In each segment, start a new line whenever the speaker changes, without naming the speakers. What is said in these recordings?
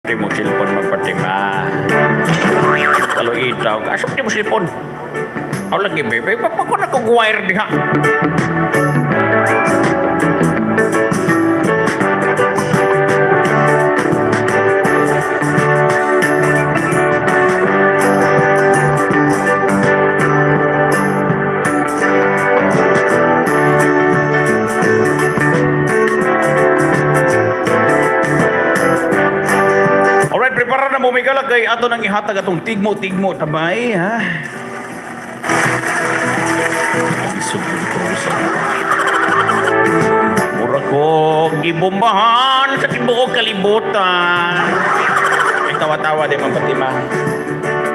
Di mo cellphone magpatima. Kalo itaw, asa di mo cellphone? Aw lagi bebe, pa ko na kog wire diha. Alright, prepara na mo migala kay ato nang ihatag atong tigmo-tigmo tabay, ha? Isog ko sa. Mura ko gibombahan sa tibuok kalibutan. Ay tawa-tawa di man patima.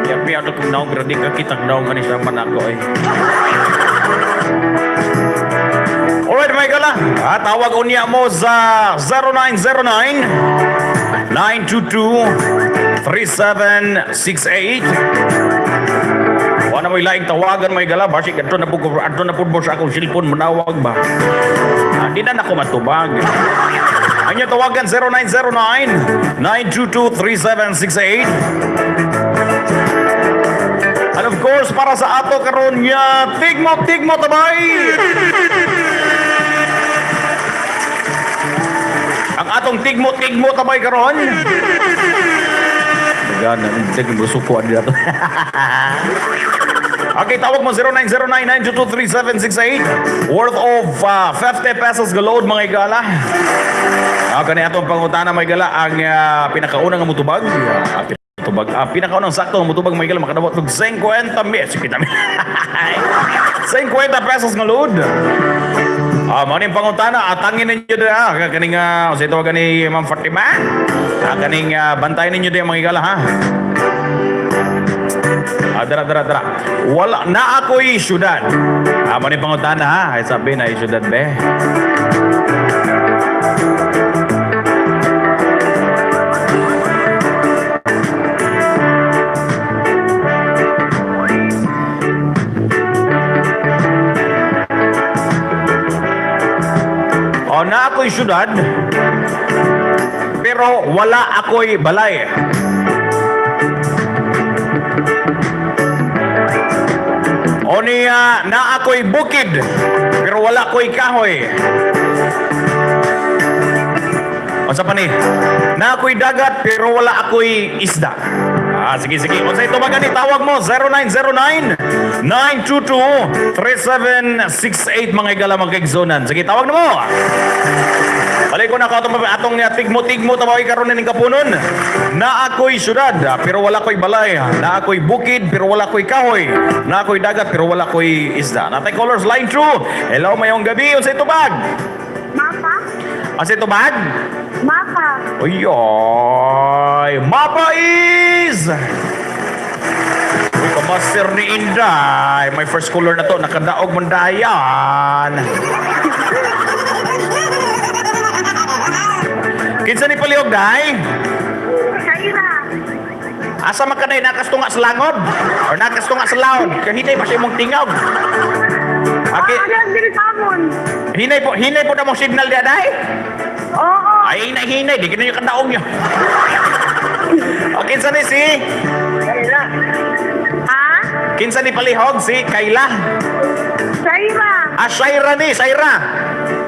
Yapi ato kong naong gradi ka kitang naong ani sa man ako eh. Alright, mga gala. Ah, tawag unya mo sa 0909 922 3768. Wala mo'y laing tawagan may gala basig adto na pud adto na pud mo sa akong cellphone manawag ba. Ah, di na nako matubag. Ang inyong tawagan 0909 922 3768. And of course, para sa ato karon nga tigmo tigmo tabay. Ang atong tigmo tigmo tabay karon. Gana, hindi mo suko ani ato. Okay, tawag mo 0909-922-3768. Worth of 50 pesos galod mga igala. Ah, kani atong pangutana mga igala ang pinakaunang nga mutubag. Ah, tubag. Ah, pinakaunang sakto nga mutubag mga igala makadawat og 50 mi. 50 mi. 50 pesos nga load. Ah, mao ning pangutana, atangin ninyo dira ha kaning unsay tawagan ni Ma'am Fatima? Ah, kaning bantayan ninyo diha mga igala ha. Ah, dara, dara, dara. Wala na ako'y syudad. Ah, mao ni pangutana ha. Ay sabi na syudad be. O na ako'y syudad. Pero wala ako'y balay. O niya, na ako'y bukid, pero wala ko'y kahoy. O sa pani, na ako'y dagat, pero wala ako'y isda. Ah, sige, sige. O sa ito magani, tawag mo, 0909-922-3768, mga igala mga kaigsunan. Sige, tawag na mo. Balik ko na ka atong atong niya tigmo-tigmo tawag karon ning kapunon. Na ako'y syudad pero wala ko'y balay. Na ako'y bukid pero wala ko'y kahoy. Na ako'y dagat pero wala ko'y isda. Natay callers line 2. Hello, mayong gabi unsay tubag?
Mapa?
Unsay tubag?
Mapa.
Oy, oy, mapa is. Uy, kamaster ni Inday. My first caller na to, nakadaog man dayan. Kinsa ni palihog day?
Shaira.
Asa man ka day nakastunga sa langod? Or nakastunga sa laon? Kahinay pa sa imong tingog. Okay,
Oo, yan, Bilsamon.
hinay po na mong signal diya day.
Oo.
Ay, hinay, hinay. Di kinyo kadaog nyo. O, kinsa ni si?
Shaira. Ha?
Kinsa ni palihog si Kayla?
Shaira.
Ah, Shaira ni, Shaira.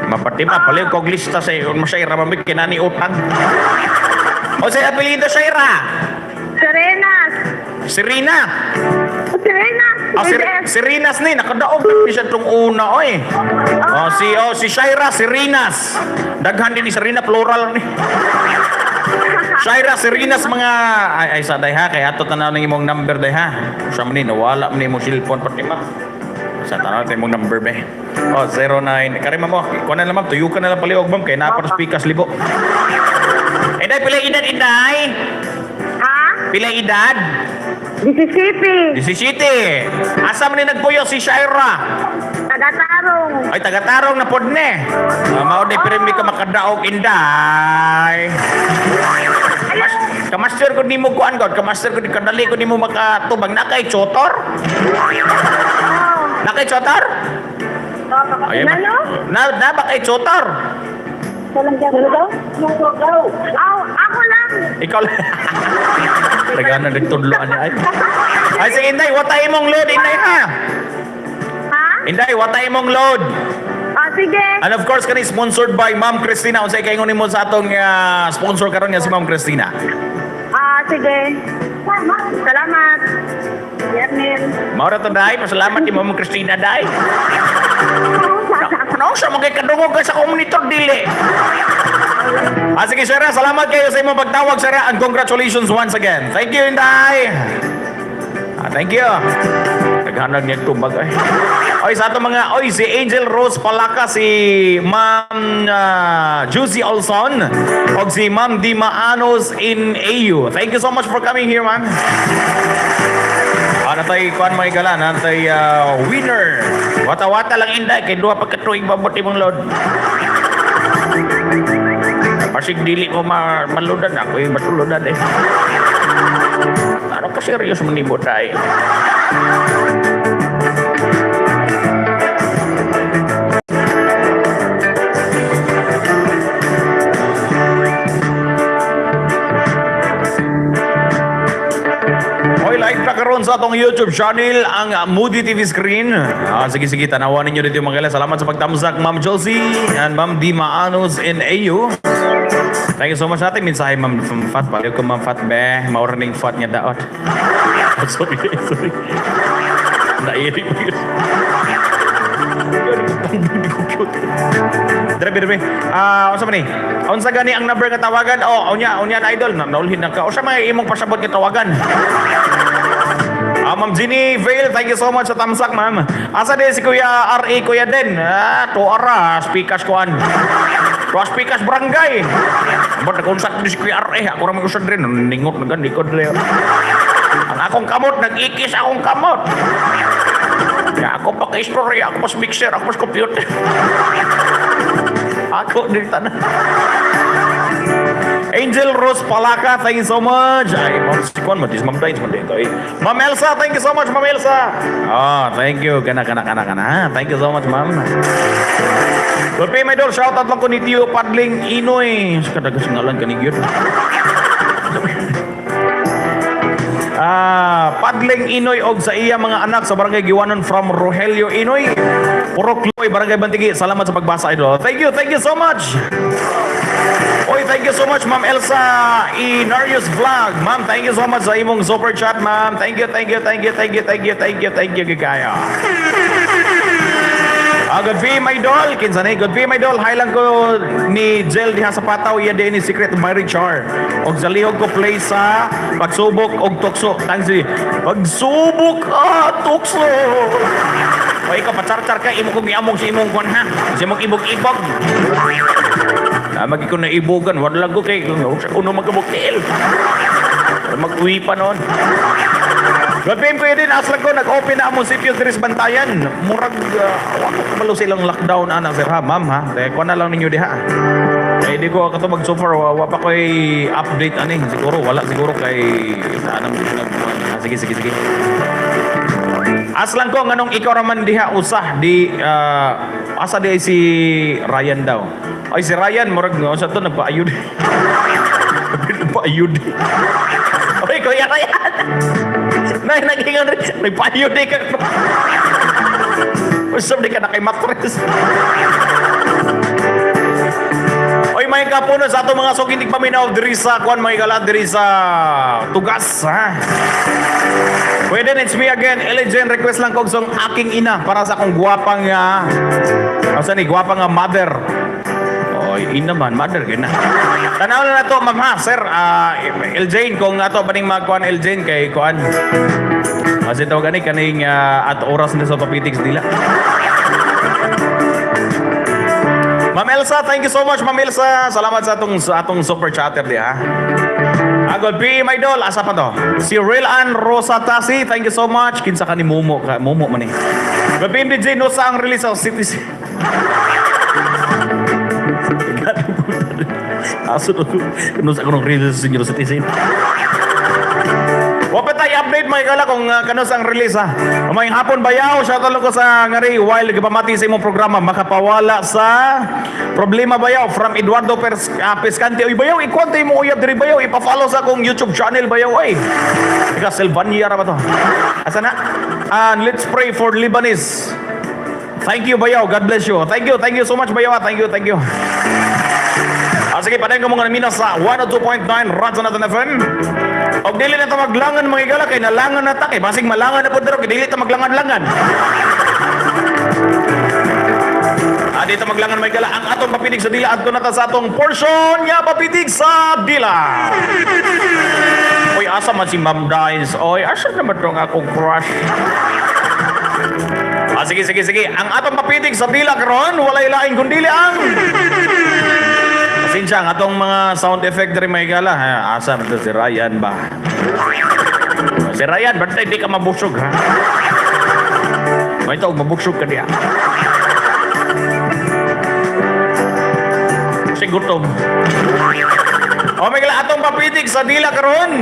Mapatima, palihog kog lista sa iyo. Mashaira, mamig kinani utang. O, sa apelyido, Shaira.
Serenas.
Serena.
Serenas.
Ah, si, si Rinas ni, nakadaog na siya itong una, oy. Oh, si Shaira, si Rinas. Daghan din ni Serena, plural ni. Shaira, si Rinas, mga, ay, ay, sa day ha, kaya ato tanaw ng imong number day ha. Siya man ni, nawala man ni imong cellphone, pati ma. Sa tanaw na imong number be. Oh, 09. Karima mo, kuha na lang ma'am, tuyo ka na lang paliog ma'am, kay napar speakers libo. Inday, pila edad, inday?
Ha?
Pila edad?
Mississippi.
17. Asa man ni nagpuyo si Shaira?
Tagatarong.
Ay, tagatarong na pod ni. Ah, mao di pirmi ka makadaog inday. Kamas, kamaster ko nimo kuan god, kamaster ko ni kadali ko nimo makatubang na kay chotor.
Oo.
Na kay chotor? Ay,
Ano?
Na na ba kay chotor?
Ano daw? Aw, ako lang.
Ikaw lang. Nagana nagtudloan niya ay. Ay sige, Inday, watay imong load, Inday, ha.
Ha?
Inday, watay imong load.
Ah, sige.
And of course, kani sponsored by Ma'am Christina. Unsay kaingon nimo sa atong sponsor karon nga si Ma'am Christina?
Ah, sige. Salamat. Yarnel.
Mao ra to, day. Pasalamat ni Ma'am Christina, day. No, siya magkikadungog ka sa komunitor dili. Ah, sige, Sarah, salamat kayo sa imong pagtawag, Sarah, and congratulations once again. Thank you, Inday. Ah, thank you. Naghanag niya tubag ay. Oy, sa ato mga, oy, si Angel Rose Palaka, si Ma'am Juicy Olson, og si Ma'am Dima Anos in AU. Thank you so much for coming here, ma'am. Ano tayo, kuan mga igala, ano tayo winner. Wata-wata lang, Inday, kay duha pagkatuig babot imong load. Pasig dili mo maludan ako yung matuludan eh. Ano ka serious mo ni Botay? Hoy, live na karon sa atong YouTube channel ang Moody TV screen. Ah, sige sige, tanawan ninyo dito, mga gala. Salamat sa pagtamsak, Ma'am Josie and Ma'am Dima Anos in AU. Thank you so much natin. Mensahe, Ma'am Fat. Baliw ko, Ma'am Fat, be. Maura ning Fat nga daot. Oh, sorry, sorry. Nairi mo yun. Hindi ko cute. Dire, dire. Ah, unsa man ni? Unsa gani ang number nga tawagan? Oh, unya, unya na, idol. Na, naulhin na ka. Unsa may imong pasabot nga tawagan? Ah, Ma'am Ginny Vale, thank you so much sa tamsak, ma'am. Asa din si Kuya R.A. Kuya Den? Ah, tuara, speakers kuan. Tuwa speakers barangay. Ba't nag-unsak din si Kuya R.A.? Ako ra may usad rin. Ningot na gani ko dre. Ang akong kamot, nag-ikis akong kamot. Ya, ako pa ka-story, ako pa sa mixer, ako pa sa computer. Ako din tanan. Angel Rose Palaka, thank you so much. Ay, ma'am, si Kwan, matis, ma'am Dains, man dito. Eh. Ma'am Elsa, thank you so much, Ma'am Elsa. Ah, thank you. Kana, kana, kana, kana. Thank you so much, ma'am. Good pay, my idol. Shout out lang ko ni Tio Padling Inoy. Sa kadagas ngalan kanigyo. Ah, Padling Inoy og sa iya mga anak sa Barangay Giwanon from Rogelio Inoy. Purok Luoy, Barangay Bantigi. Salamat sa pagbasa, idol. Thank you so much. Oy, thank you so much, Ma'am Elsa Inarius Vlog. Ma'am, thank you so much sa imong super chat, ma'am. Thank you, thank you, thank you, thank you, thank you, thank you, thank you, gikaya. Ah, good be, my doll. Kinsa ni? Good be, my doll. Hi lang ko ni Jel diha sa Pataw. Iya din ni Secret Mary Char. Og sa lihog ko play sa Pagsubok og Tukso. Thanks, si Pagsubok ah Tukso. O ikaw pacharchar ka imo kong giamong sa imong kuan ha. Sa imong ibog-ibog. Na magi ko na ibogan, wala ko kay uno magkabukil. Mag-uwi pa noon. God PM ko din, asla ko, nag-open na among sitio diri sa Bantayan. Murag, wa ko kabalo silang lockdown, ana, sir, ha, ma'am, ha. Kaya kuha na lang ninyo diha. Eh, di ko kato mag so far, wa pa ko'y update, ani. Siguro, wala siguro kay, anam, ah, sige, sige, sige. Aslan ko, nganong ikaw raman diha usah di, asa di ay si Ryan daw. Ay, si Ryan, murag, nga, sa to, nagpaayod. Nagpaayod. Oy, Kuya Ryan! Nay, naghingan rin. Nagpaayod di ka. Usap di ka na kay matres. Oy, may kapuno sa ato mga sugindig paminaw diri sa kuan mga gala diri sa Tugas, ha. Pwede, it's me again, Ellen. Request lang kog song Aking Ina para sa akong gwapang nga asa ni gwapang nga mother. Oy, ina man, mother gyud na. Tanaw na to, ma'am ha, sir, Eljane, kung ato ba ning magkuan Eljane kay kuan. Kasi tawag gani kaning at oras na sa orthopedics nila. Ma'am Elsa, thank you so much, Ma'am Elsa. Salamat sa atong super chatter di ha. Agod P, my idol, asa pa to? Si Real Ann Rosa Tasi, thank you so much. Kinsa ka ni Momo ka, Momo man eh. God PM DJ, no sa ang release sa City. Aso no, no sa akong release sa Senior Citizen. Wa pa tay update, mga higala, kung kanus ang release ha. Maayong hapon, bayaw, shout out ko sa ngari while gipamati sa imong programa makapawala sa problema, bayaw, from Eduardo Pescante. Uy bayaw, ikuan mo uyab diri, bayaw, ipa-follow sa akong YouTube channel, bayaw oy. Ika Silvania ra ba to? Asa na? And let's pray for Lebanese. Thank you, bayaw. God bless you. Thank you. Thank you so much, bayaw. Thank you. Thank you. Sige, padayon ka mga namina sa 102.9 Radyo Natin FM. Og dili na ta maglangan, mga higala, kay nalangan na ta kay basig malangan na pud dero kay dili ta maglangan-langan. Dito maglangan, mga higala, ang atong papitig sa dila. Adto na ta sa atong portion nga papitig sa dila. Oy, asa man si Ma'am Dines? Oy, asa naman tong akong crush? Sige, sige, sige. Ang atong papitig sa dila karon walay laing kundili ang... Pasensya, ang atong mga sound effect diri, mga higala. Ha, asa man to si Ryan ba? Si Ryan, ba't hindi ka mabusog, ha? May tawag, mabusog ka diya. Kasi gutom. O, may gala, atong papitig sa dila karon.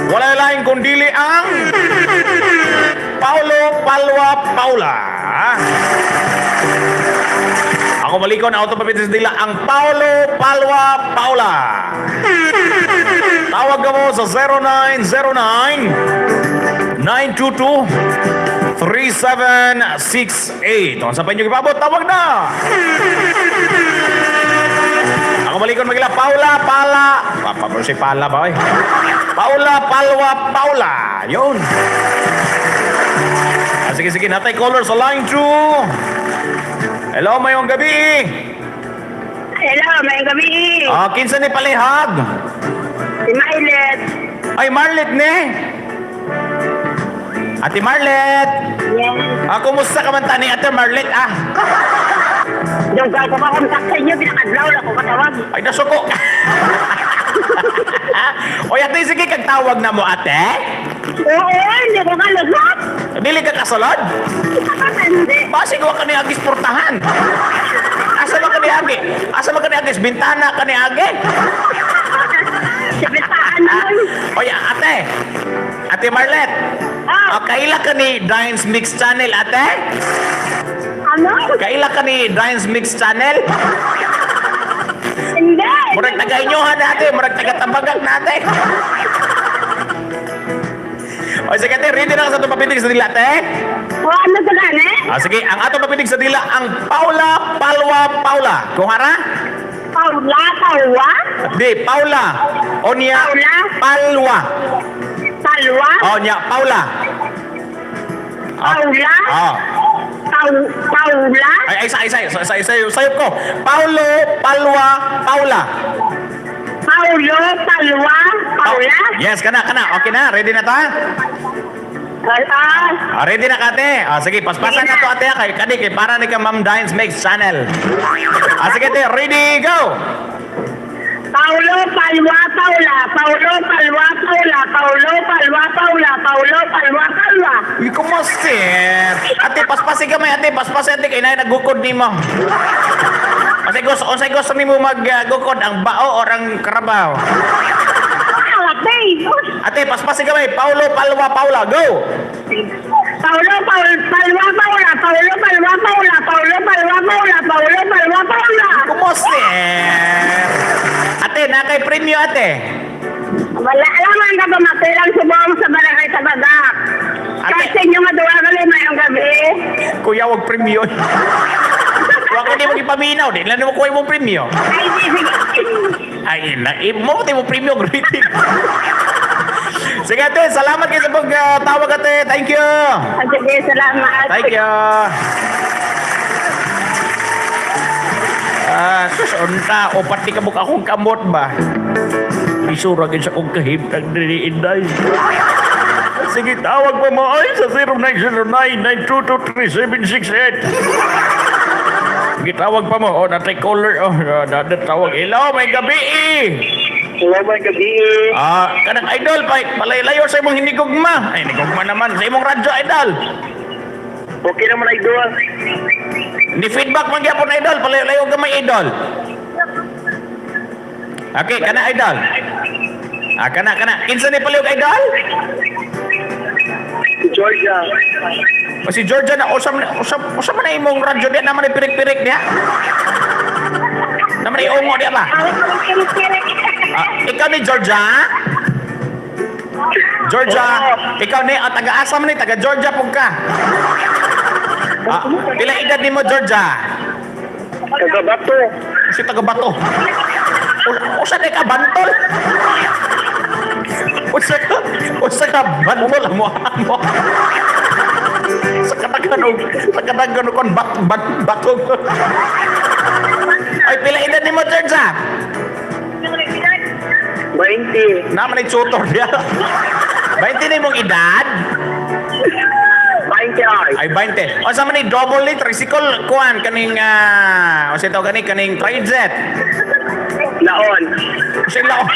Walay laing kundili ang Paulo Palwa Paula. Ako balikon, auto papitig sa dila ang Paulo Palwa Paula. Tawag ka mo sa 0909 922 3768. Kung sa pa inyo gipabot, tawag na! Ako balikon magila Paula Pala Papa si Pala ba oy? Paula Palwa Paula. Yun. Sige sige, natay caller sa line 2. Hello, mayong gabi.
Hello, may gabi.
Kinsa ni palihag?
Si Mailet.
Ay, Marlet ne. Ate Marlet.
Yes.
Kumusta ka man tani, Ate Marlet ah?
Yung gago ka kontak sa inyo, pinakadlaw lang ko katawag.
Ay, nasuko. Oy, ate, sige kag tawag na mo, ate.
Oo, hindi ko kalusot.
Dili ka kasulod?
Hindi.
Basig wa ka ni agis portahan. Asa ba ka ni agi? Asa ba ka ni agis? Bintana ka ni agi?
Sa bitaan nun.
Oy, ate. Ate Marlet.
Ah.
Ah, kaila ka ni Dines Mix Channel, ate?
Ano?
Kaila ka ni Dines Mix Channel?
Hindi.
Murag taga inyohan na, ate, murag taga tambagak na, ate. Oy, sige ate, ready na ka sa itong papitig sa dila, ate?
O, ano sa gani?
Sige, ang atong papitig sa dila ang Paula Palwa Paula. Kuhara?
Paula, Paula,
Di, Paula. Onya
Paula?
Palwa.
Palwa,
Onya Paula.
Paula,
Ah.
Paula,
Ay, ay, sa, ay, sa, sa, sa, sa, sayop ko. Paulo Palwa Paula.
Paulo, Palwa, Paula.
Yes, kana, kana. Okay na, ready na ta?
Ah,
Ready na ka, ate? Sige, paspasan na to, ate, ah, kay kani kay para ni ka Ma'am Dines Makes Channel. Sige, ate, ready, go!
Paulo, Palwa, Paula, Paulo, Palwa, Paula, Paulo, Palwa, Paula, Paulo, Palwa, Palwa.
Uy, kumusta? Ate, paspasi ka may ate, paspasi ate, kay na nagukod nimo. Unsay gusto, unsay gusto nimo maggukod, ang bao or ang karabaw?
Ah, ate.
Ate, paspasi ka may Paulo Palwa Paula, go!
Paulo, Paul, Palwa, Paula, Paulo, Palwa, Paula, Paulo, Palwa, Paula, Paulo, Palwa, Paula.
Kumusta? Ate, na kay premyo, ate.
Wala, alam ang gabi, lang subong sa barangay sa Bagak.
Ate.
Kasi inyo nga duwa gali mayong gabi.
Kuya, wag premyo. Wag ka di mo gipaminaw, di lang mo kuha imong premyo.
Ay, di, sige.
Ay, ina, mo mo premyo greeting. Sige ate, salamat kayo sa pagtawag, ate. Thank you.
Ah, sige, salamat.
Thank you. Sus, unta, upat ni kabuk akong kamot ba? Isura gid sa akong kahimtang diri, inday. Sige, tawag pa mo ay sa 0909-922-3768. Sige, tawag pa mo. Oh, natay caller. Oh, natay tawag. Hello, may gabi eh.
Hello, may gabi.
Kanang idol, pa, palaylayo sa imong hinigugma. Ay, hinigugma naman. Sa imong radyo, idol.
Okay naman, idol.
Ni feedback man gyapon, idol, palayo-layo gamay, idol. Okay, kana idol. Ah, kana kana. Kinsa ni palihog, idol?
Si Georgia.
O si Georgia na usam usam usam man na imong radyo diya naman ni pirik-pirik diya. Naman ni ungo diya ba? Ah, ikaw ni Georgia? Georgia, ikaw ni ah, taga-asa man ni taga Georgia pug ka. Ah, pila edad nimo, Georgia?
Taga Bato.
Si taga Bato. Usa di ka bantol. Usa ka bantol mo mo. Sa kadaghan og kon bat bat bato. Ay, pila edad nimo, Georgia?
20.
Naman ni tutor diya. 20 na imong edad?
20 ay.
Ay, 20. O sa man ni double ni tricycle kuan kaning o sa tawag gani kaning trijet.
Laon.
Usa lao.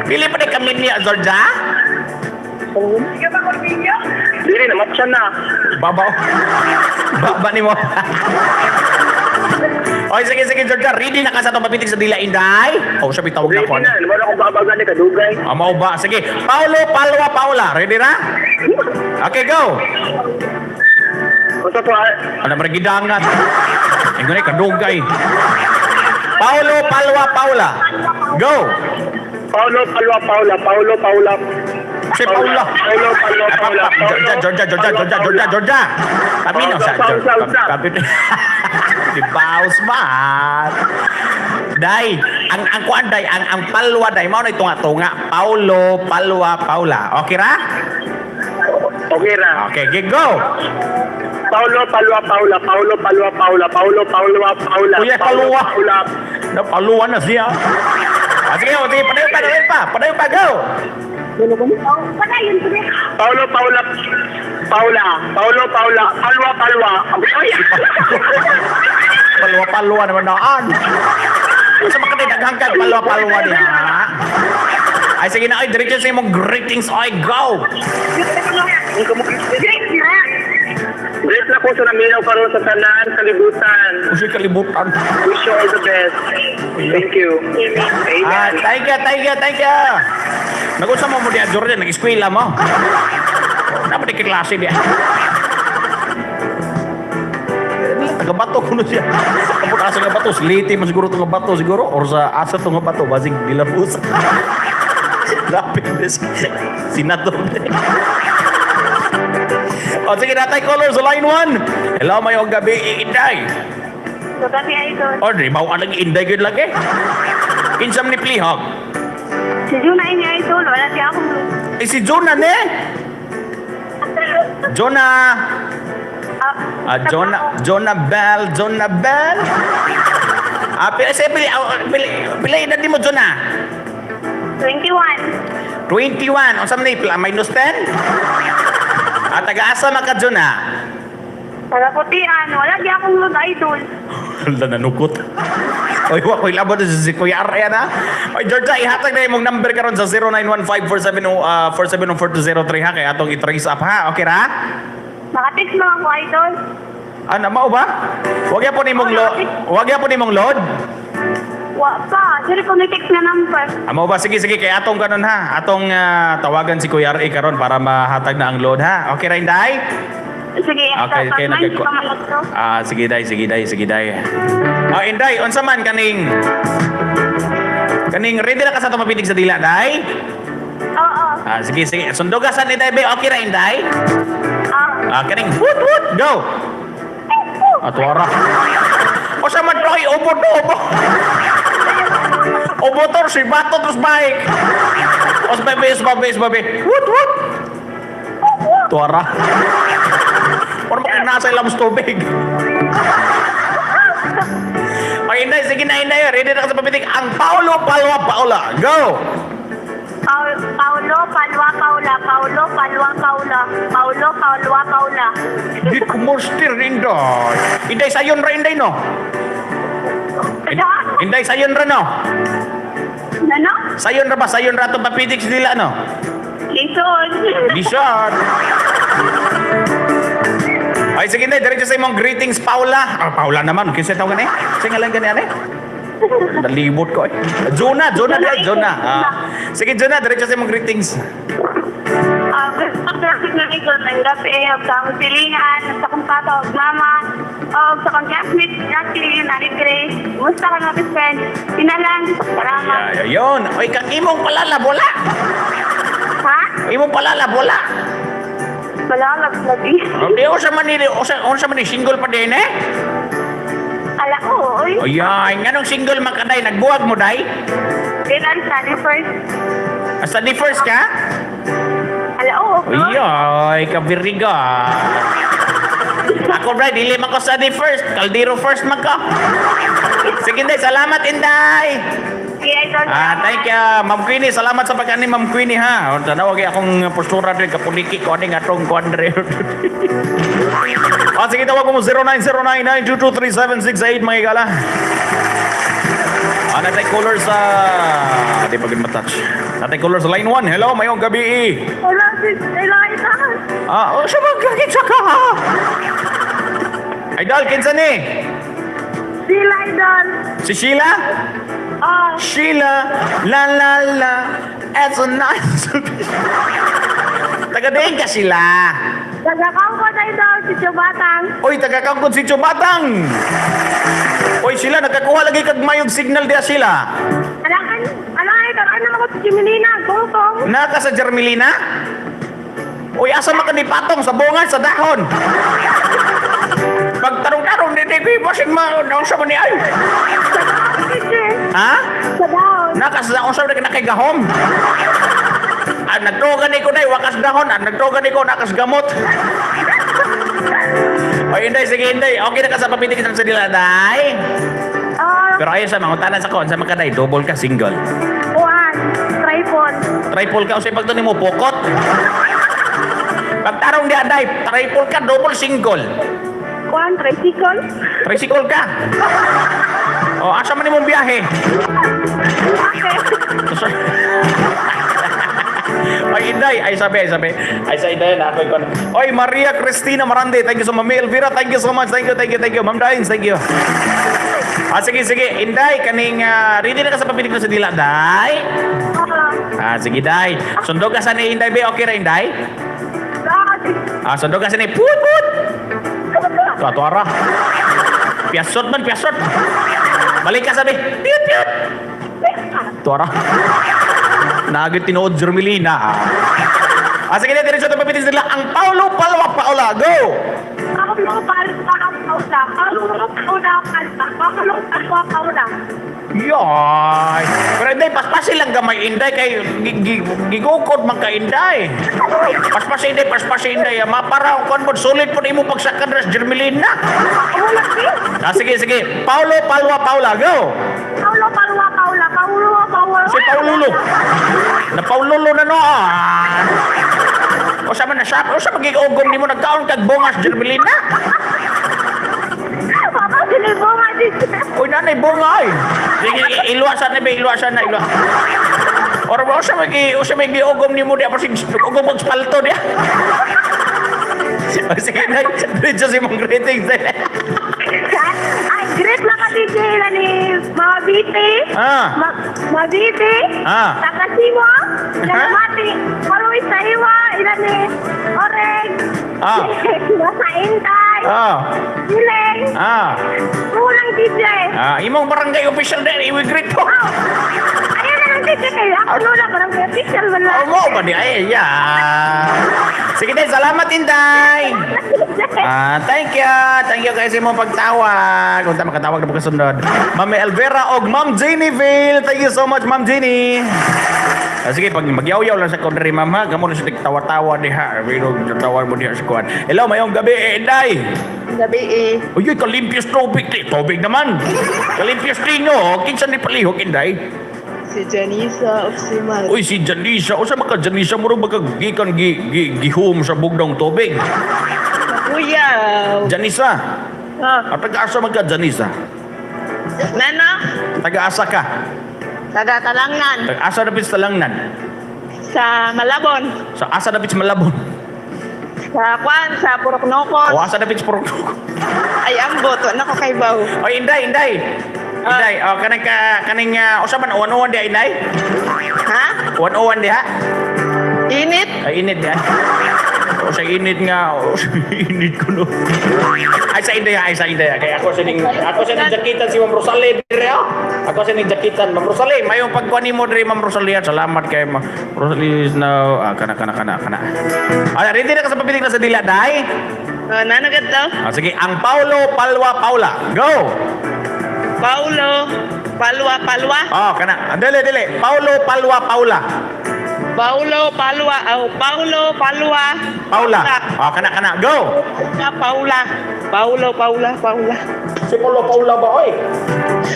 Pili pa ni kami niya, Georgia?
Dili na matcha na.
Babaw. Baba ni mo. Oy, sige, sige, Georgia. Ready na ka sa itong papitik sa dila, Inday? Oh, siya bitawag na
Ready
ko.
na. Wala ko babagan ni kadugay.
Amaw ba? Sige. Paulo, Palwa, Paula. Ready na? Okay, go.
Unsa to ah?
Ano man gidangat? Ay, gani, kadugay. Paulo, Palwa, Paula. Go.
Paulo Palwa Paula. Paulo Paula.
Si Paula.
Paulo Palwa Paula.
Georgia, Georgia, Georgia, Georgia, Georgia, Georgia. Kami no sa
Paus, paus, paus.
Kami. Di baus man. Day, ang kuan day, ang palwa day mao na tunga-tunga. Paulo, Palwa, Paula. Okay ra?
Okay ra.
Okay, gi go.
Paulo Palwa Paula. Paulo Palwa Paula. Paulo Palwa Paula.
Kuya,
Paulo,
Palwa.
Paula.
Na paluwa na siya. Ah, sige, oh, sige, padayon pa, padayon pa, padayon pa, go.
Paulo Paula Paula. Paulo Paula. Palwa Palwa. Ay.
Palwa, palwa naman naan. Sa mga daghang kag palwa, palwa diha. Ay, sige na, ay, diretso sa imong greetings, ay, go!
Great na ko sa naminaw karon sa tanan kalibutan.
Usi kalibutan.
Wish you all the best. Thank you.
Ah,
Amen.
thank you, thank you, thank you. Nag-usa mo mo diya, Jordan, nag-eskwela mo. Dapat di klase diya. Taga bato kuno siya. Kapag asa nga bato, sliti man siguro itong bato siguro or sa asa itong bato, basig dilabus. Lapit this. Sinato. O sige, natay caller sa line 1. Hello, mayong gabi, Inday.
Gabi, idol.
O, di ba ang Inday gud lagi? Kinsam ni Plihog.
Si Juna ini, idol. Wala siya akong
Eh, si Jonah ne? Jonah. Ah, Jonah, Jonah Bell, Jonah Bell. Ah, pila, sige, pila, ah, pila, pila edad ni mo, Jonah?
21.
21. Unsa man ni pila minus 10? Ah, taga-asa man ka, Jonah?
Taga-putian. Wala siya akong load, idol.
Hala, nanukot. Oy, wa ko'y labot sa si Kuya Arya na. Oy, Georgia, ihatag na imong number karon sa 0915 470 4704203 ha kay atong i-trace up ha. Okay ra?
Naka-text lang ako, idol.
Ano mao ba? Wag ya po nimong load. Wag ya po nimong load.
Wa pa. Sir, kung text na number.
Amo ba? Sige, sige, kay atong kanon ha. Atong tawagan si Kuya R.A. karon para mahatag na ang load ha. Okay ra, Inday?
Sige,
Okay,
sa
kay
pag
nagko.
pa man ito.
Ah, sige day, sige day, sige day. Ah, Inday, unsa man kaning kaning ready na ka sa atong mapitig sa dila, day?
Oo.
Ah, sige, sige. Sundugasan ni Day, be. Okay ra, Inday?
Ah.
Ah, kaning woot woot, go. Atuara. O sa man kay ubo to, ubo. Ubo to, si bato terus bike. Os babe, os babe, os babe. Woot woot. Tuara. Or maka nasa ilang tubig. Okay, Inday, sige na, Inday. Ready na ka sa papitik. Ang Paulo Palwa Paula. Go!
Paulo, Palwa, Paula. Paulo, Palwa, Paula. Paulo, Palwa, Paula.
Di ko monster, Inday. Inday, sayon ra, Inday, no? Inday, sayon ra, no?
Ano?
Sayon ra ba? Sayon ra itong papitik sa dila, no?
Lison.
Lison. Ay, sige na, diretso sa imong greetings, Paula. Ah, Paula naman. Kinsa tawag gani? Sa ngalan gani, ane? Nalibot ko eh. Jonah, Jonah,
Jonah,
Jonah. Jonah. Ah. Sige, Jonah, diretso sa imong greetings.
Gusto ko na ikaw ng gabi, og sa akong silingan, sa akong papa, og mama, og sa akong classmate, Jacqueline, Nani Grace. Musta ka mga best friend? Pinalang, salamat.
Yeah, yun. Oy, kang imong palalab, wala.
Ha?
Imong palalab, wala.
Wala, lagi.
Hindi, o sa manili, o sa manili, single pa din eh.
Ala ko, oy.
Ay, nganong single man ka, day? Nagbuwag mo, day?
Kailan study first?
Study first ka?
Ala, oo.
Ay, kabiriga. Ako, bro, dili man ko study first. Kaldero first man ko. Sige, Inday. Salamat, Inday.
Sige, idol.
Ah, thank you. Ma'am Queenie, salamat sa pagkani, Ma'am Queenie, ha. O, tanaw, okay, akong postura din, kapuliki ko, aning atong kuandre. Ah, sige, tawag mo 0909-922-3768, mga igala. Ah, natay caller sa... Di pa gud matouch. Natay caller sa line 1. Hello, mayong gabi.
Hello, sis. Hello, idol.
Ah, oh, siya magkakitsa ka, ha? Idol, kinsa ni?
Sila, idol.
Si Sheila?
Oh,
Sheila, la la la, it's a nice. Taga diin ka sila.
Tagakangkot, idol. Si Chubatang.
Oy, taga Kangkon si Chubatang. Oy, sila nagkakuha lagi kag mayong signal diya sila.
Alakan, alakan, idol. Ano naman ko si Jimilina? Gongkong.
Naka sa Jermelina? Oy, asa man ka ni patong sa bunga sa dahon? Pagtarong-tarong di di basin ma unsa man ni ay.
Sa dahon, teacher.
Ha?
Sa dahon.
Naka sa unsa man ka nakigahom? Ah, nagtuogan ni ko day wakas dahon, ah, nagtuogan ni ko nakas gamot. Oy, Inday, sige, Inday. Okay na ka sa papitik sa nila, Day.
Oh,
Pero ayon sa mangutanan sa kon, sa mga day, double ka, single.
one. Tripod.
Triple ka, usay pagto nimo pokot. Pagtarong di aday, triple ka, double, single.
One, tricycle.
Tricycle ka. O, asa man imong biyahe?
Okay.
Oy, Inday, ay sabi, ay sabi. Ay sa Inday na ako ikon. Oy, Maria Cristina Marande, thank you so much. Ma'am Elvira, thank you so much. Thank you, thank you, thank you. Ma'am Dains, thank you. Ah, sige, sige. Inday, kaning ready na ka sa papilig na sa dila, Day?
Oh,
Ah, sige, Day. Sundo ka sa ni Inday, be. Okay ra, Inday? Ah, sundo ka sa ni Put, put! Tuwa, tuwa ra. Piasot man, piasot. Balik ka sabi, piut, piut. Tuwa ra. Nagit tinuod Jermelina. Ah, sige na, diretso tayo papitin sila. Ang Paulo Palwa Paula, go!
Paulo, Palwa, Paula. Paulo, Paula, Palwa. Paulo, Palwa, Paula.
Yoy! Pero inday, paspasin lang gamay inday kay gigukod man ka inday. Paspasin inday, paspasin inday. Mapara kon mo sulit po imo pagsakan res Jermelina.
Wala, sis.
Ah, sige, sige. Paulo Palwa Paula, go!
Paulo, Palwa, Paula. Paulo, Paula.
Si Paululo. Na Paululo na noon. O sa man na siya, o sa magigugong nimo nagkaon kag bungas Jermelina.
Papa, sinibunga, sis.
Uy, nanay, bunga ay. Sige, iluwasan na ba, iluwasan na, iluwasan. Or ba, usa may giugom nimo diya, pasig ugom og spalto diya. O, sige, nay, diretso si mong greetings.
Ay, great na ka, DJ na ni Mabite.
Ah.
Mabite.
Ah.
Takasimo. Lalawati. Maluwi sa iwa. Ila ni Oreg.
Ah.
Nasa Intay.
Ah,
Siling.
ah,
Unang DJ.
ah, imong barangay official din, i-greet ko.
Ayun na lang, DJ. Ako nula, barangay official man lang.
Oh, mo ba di? Ay, yeah. Sige, day, salamat, Inday. Ah, thank you. Thank you guys sa imong pagtawag. Kung ta makatawag na pagkasunod. Ma'am Elvera og Ma'am Jenny Vale. Thank you so much, Ma'am Jenny. Ah, sige, pag magyaw-yaw lang sa kondri, ma'am ha. Gamo na sa tawa-tawa diha. Pero tawa mo diha sa kuan. Hello, mayong gabi, eh, Inday.
Gabi eh.
Uy, kalimpios tubig. Di, tubig naman. Kalimpios tinyo. Kinsa ni palihok, Inday?
Si Janisa of Simal.
Uy, si Janisa. Usa maka Janisa mo rin gikan gi, gi, gihum sa bugdong tubig.
Kuya.
Janisa.
Ah,
At taga-asa man ka, Janisa.
Nana.
Taga-asa ka.
Taga Talangan.
Taga-asa na sa Talangnan.
Sa Malabon.
Sa asa na sa Malabon.
Sa Kwan. Sa Puroknokos.
O asa na sa Purok.
Ay, ambot. Wala ko kay Baw.
Oy, Inday, Inday. Inday, oh, kanang ka kaning usa man 101 diha, Inday?
Ha?
101 diha?
Init?
Ay, init diha. O sa init nga, o sa init ko no. Ay sa inday, ay sa inday. Kaya ako sa ning jakitan si Ma'am Rosalie dire oh. Ako sa ning jakitan Ma'am Rosalie, mayong pagkuan nimo dire, Ma'am Rosalie. Salamat kay Ma'am Rosalie is now kana kana kana kana. Ay, ready na ka sa papitik na sa dila, day?
Oh, nanagad daw.
Ah, sige, ang Paulo Palwa Paula. Go.
Paulo, Palwa, Palwa.
Oh, kana. Ah, dili, dili. Paulo Palwa Paula.
Paulo, Palwa. Oh, Paulo, Palwa.
Paula. Oh, kana kana. Go.
Paula, Paula. Paulo, Paula, Paula.
Si Paulo Paula ba oy?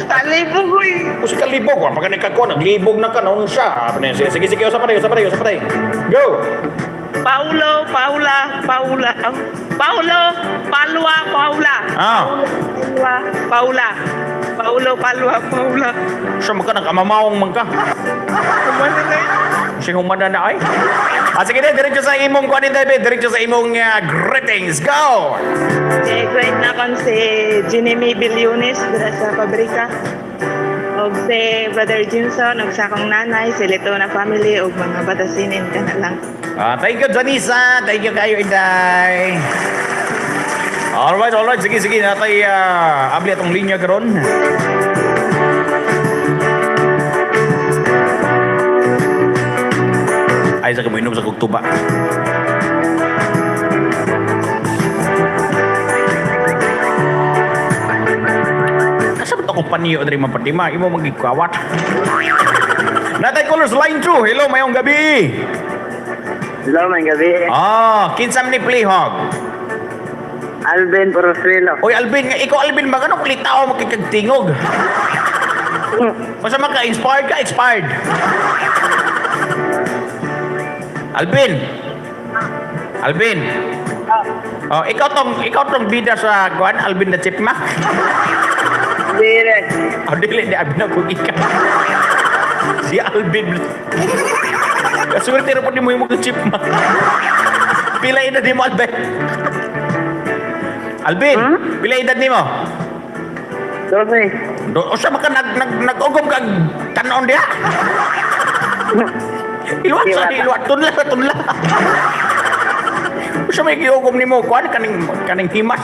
Talibog ko eh.
Kung si kalibog, wa pa ka ko, naglibog na ka noon siya. Ah, pa na yun. Sige, sige, usa pa tayo, usa pa tayo, usa pa tayo. Go!
Paulo, Paula, Paula. Oh, Paulo, Palwa, Paula.
Ah.
Palwa, Paula. Paulo, Palwa, Paula.
Siya man ka, nag-amamaong man ka.
Kumano na yun?
Siya humana na ay. Ah, sige na, diretso sa imong kuanin tayo, be. Diretso sa imong greetings. Go!
Eh, great na kon si Ginny Bilyones dira sa pabrika. Og si Brother Jinson, og sa akong nanay, si Letona family, og mga batasinin ka na lang.
Ah, thank you, Janisa. Thank you kayo, Inday. Alright, alright. Sige, sige. Natay, abli atong linya karon. Ay, sa kamo inom sa kugtuba. Asa ba ito akong paniyo diri mapatima? Imo magikawat. Natay Colors Line 2. Hello, mayong gabi.
Hello, may gabi.
Ah, kinsa man ni Playhog?
Alvin Porosuelo.
Oy Alvin, nga ikaw Alvin ba ganun kulitao makikagtingog? Basta maka inspired ka, expired. Alvin. Alvin. Oh, ikaw tong bida sa kuan Alvin the Chipmunk.
Dire.
Oh, dili di Alvin ako ikaw. Si Alvin. Kaswerte ra po ni mo yung mga chipmunk. Pila edad ni mo, Alvin? Alvin, pila edad ni mo?
12.
Do, o siya maka nag nag nag-ugom kag tanon diha. Iluwat sa iluwat tunla tunla. O siya may giugom nimo kuan kaning kaning himas.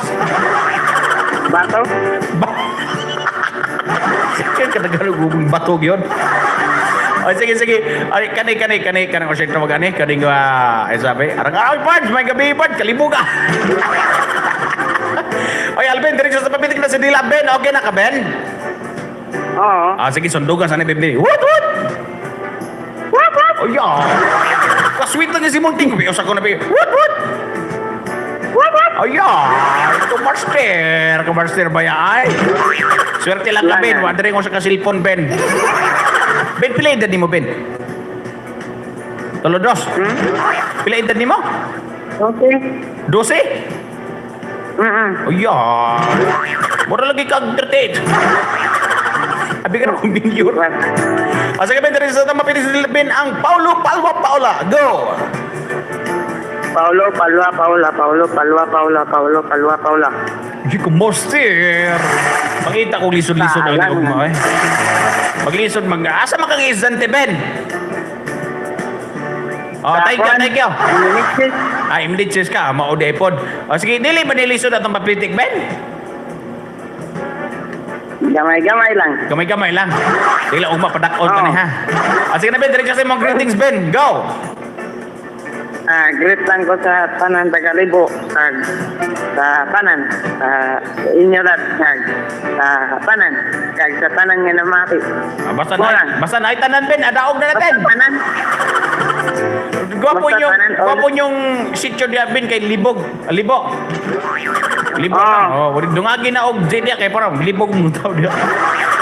Bato?
Ba. Kaya katagalog ugong bato gyud. Ay, sige, sige. Ay, kani, kani, kani, kani, o siya tawag ani, kaning, ay, sabi, arang, ay, Pards, may gabi, Pards, kalibog ah. Ay, Alvin, diretso sa papitik na si Dila, Ben. Okay na ka, Ben?
Oo.
Ah, sige, sundugan sana bibili. What, what? What, what? Oh, yeah. Kasweet lang yung si Munting. Usa ko na bi. What, what? What, what? Oh, yeah. Kumaster. Kumaster ba yan? Ay. Swerte lang ka, Ben. Wandering ko sa kasilpon, Ben. Ben, pila edad ni mo, Ben? Tulo dos. Pila edad ni mo?
Okay.
12?
Mm-mm.
Oh, yeah. Mura lagi kag 38. Abi ka na kong bingyur. Ah, sige, Ben, diri sa tama pili si Ben ang Paulo Palwa Paula. Go!
Paulo, Palwa, Paula, Paulo, Palwa, Paula, Paulo, Palwa, Paula.
Hindi ko master. Pakita kong lisod-lisod ang
Paalam.
ugma eh. Maglisod mag asa man kang isdante, Ben? Oh, thank you, thank you.
Minixis.
Ay, imliches ka, mao di pod. Oh, sige, dili ba nilisod atong papitik, Ben?
Gamay-gamay lang.
Gamay-gamay lang. Dili ugma padak-on ka
Oo.
ni ha. Ah, sige na Ben, diretso sa imong greetings, Ben. Go.
Ah, greet lang ko sa tanan Tagalibo, kag sa tanan, sa inyo lahat, kag sa tanan, kag sa tanan nga namati.
Ah, basta
Wala.
na, basta na tanan Ben, adaog na na Ben.
Basta tanan,
Gwapo
Basta
yung
tanan, oh.
gwapo yung sitio diya Ben kay libog. Ah, libok. Libok.
Ah.
Na. Oh, dungagi na og diya kay parang libog mo tao diya.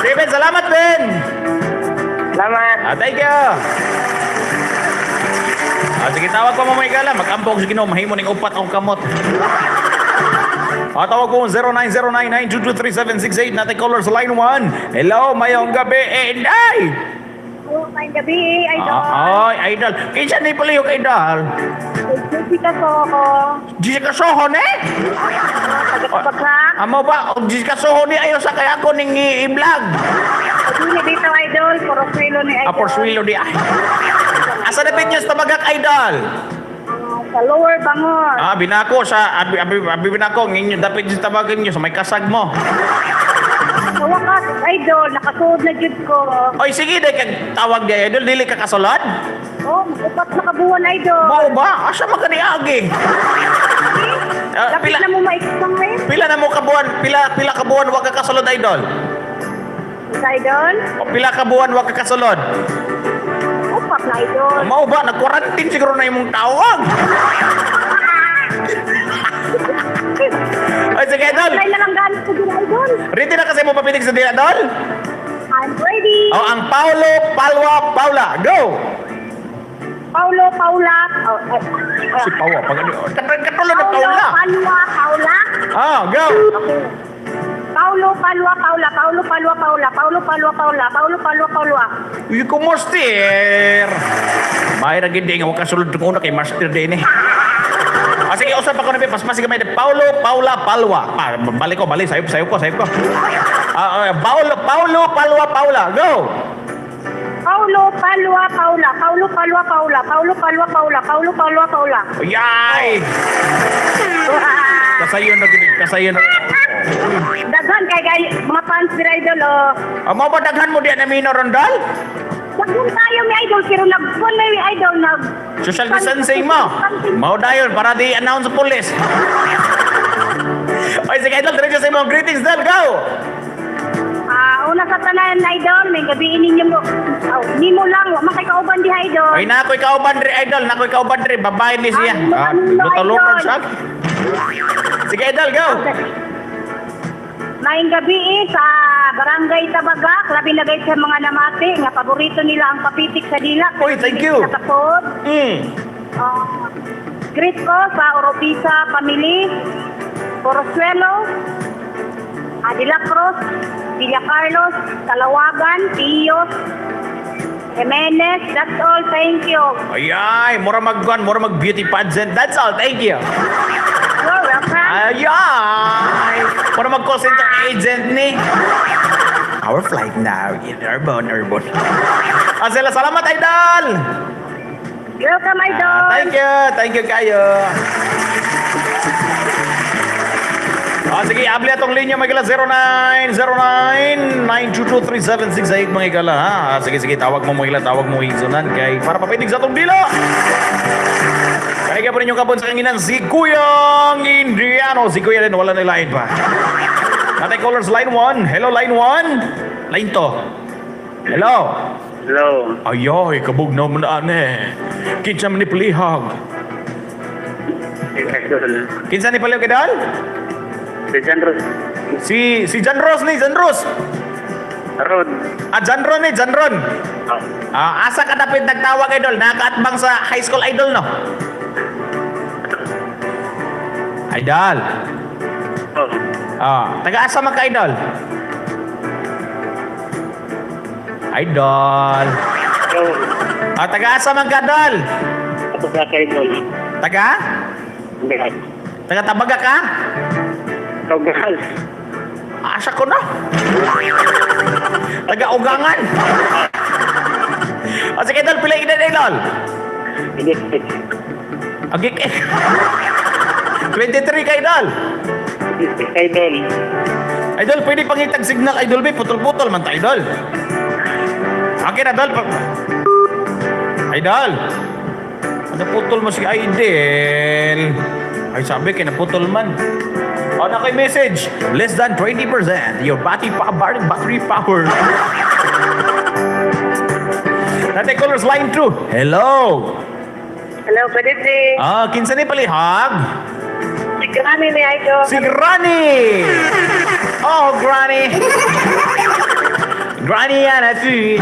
Sige Ben, salamat Ben.
Salamat.
Ah, thank you. Ah, sige, tawag ko mo may gala. Mag-ambog sa Ginoo, mahimo ning upat ang kamot. Ah, tawag ko 0909-922-3768 natin callers line 1. Hello, mayong gabi. Eh, inday!
Oh, may gabi, idol.
Ah, ay, idol. Kinsa ni pala yung idol?
Jessica Soho.
Jessica Soho, eh?
Taga-Bakak.
Amo ba? Og kasuho ni ayo sa kay ako ning i-vlog.
Dili dito, idol. Porosuelo ni idol.
Ah, Porsuelo di ay. Asa dapit niyo sa Tabagak, idol?
Ah, sa Lower Bangor.
Ah, binako sa abi abi abi binako nginyo dapit sa tabagan niyo sa may kasag mo.
Sa wakas, idol, nakasuod na jud ko.
Oy, sige dai kag tawag di idol dili ka kasulod.
Oh, upat na kabuwan, idol.
Mao ba? Asa man ka niagi? Ah,
Lapit
pila
na mo maiksang eh.
pila na mo kabuan, pila pila ka buwan wa ka kasulod, idol?
Sa idol,
O, pila ka buwan wa ka kasulod?
upat na idol.
Mao ba nag-quarantine siguro na imong tawag? Oy, sige idol.
Apply na lang gamit ko din, idol.
Ready na kasi mo papitig sa dila, idol?
I'm ready.
O, ang Paulo Palwa Paula. Go!
Paulo, Paula. Oh, ay, ay,
Si Pawa, pag ano, katulad ng
Paulo,
Paula.
Palwa, Paula.
Ah, go!
Okay. Paulo, Palwa, Paula. Paulo, Palwa, Paula. Paulo, Palwa, Paula. Paulo, Palwa, Paula.
Uy, ko master! May ra gid nga wa kasulod ng una kay master din eh. Ah, sige, usap ako na paspas gamay Paulo, Paula, Palwa. Ah, balik ko, balik sayop, sayop ko, sayop ko. Ah, ah, Paulo, Paulo, Palwa, Paula. Go!
Paulo, Palwa, Paula. Paulo, Palwa, Paula. Paulo, Palwa, Paula. Paulo, Palwa, Paula.
Yay! Kasayon na gid, kasayon na.
Daghan kay kay mga fans ni idol oh.
Ah, mao ba daghan mo diyan na Mino Rondal?
Daghan tayo mi idol pero nagkuan na mi idol nag
Social distancing mo. Mao dayon para di announce sa pulis. Oy, sige idol, diretso sa imong greetings dal, go!
Ah, una sa tanan idol, may gabi ninyo mo. Oh, nimo lang wa man kay kauban diha idol.
Ay, na ako'y kauban dre, idol. Na ako'y kauban dre. Babae ni siya.
Ah,
Ah,
ano,
lutalokan
idol?
siya. Sige, idol, go!
Maayong gabi eh, sa Barangay Tabagak, labi na gayud sa mga namati nga paborito nila ang papitik sa dila.
Uy, thank you.
Nakapod. Ah, greet ko sa Oropisa family, Porosuelo, Adila Cruz, Villa Carlos, Talawagan, Tios, Jimenez. That's all. Thank you.
Ay, ay, mura mag mura mag beauty pageant. That's all. Thank you.
You're welcome.
Ay, ay. Mura mag call center agent ni. Our flight now in airborne, airborne. Ah, sila, salamat, idol!
Welcome, idol.
Ah, thank you. Thank you kayo. Ah, sige, abli atong linya mga igala 0909-922-3768 mga igala ha. Ah, sige, sige, tawag mo mga igala, tawag mo igsunan kay para papitig sa atong dila. Kaya po ninyo kabon sa kanginan si Kuyang Indiano. Si Kuya din, wala na line pa. Natay callers line 1. Hello, line 1. Line 2. Hello.
Hello.
Ayoy, kabog na mo na ane. Kinsa man ni Palihag.
Idol.
Kinsa ni Palihag kadal?
Si John Rod.
Si si John Ross ni John Ross.
Rod.
Ah, John Ron ni John Ron.
Oh.
Ah, asa ka dapit nagtawag idol? Nakaatbang sa high school idol no? Idol.
Oh.
Ah, taga asa man ka idol? Idol.
Hello.
Ah, taga asa man ka idol?
Ako sa idol.
Taga? Taga Tabaga ka?
Togal.
Asa ko na. Taga Ugangan. Ah, sige idol, pila edad idol?
Hindi.
Agik eh. 23 ka idol.
Idol.
Idol, pwede pangitag signal idol be, putol-putol man ta idol. Akin idol. Idol. Ano putol mo si idol? Ay sabi kay naputol man. O na kay message, less than 20% your battery power. Nate callers line 2. Hello.
Hello, good evening.
Ah, kinsa ni palihag?
Si Granny ni Idol.
Si Granny! Oh, Granny! Granny and a food.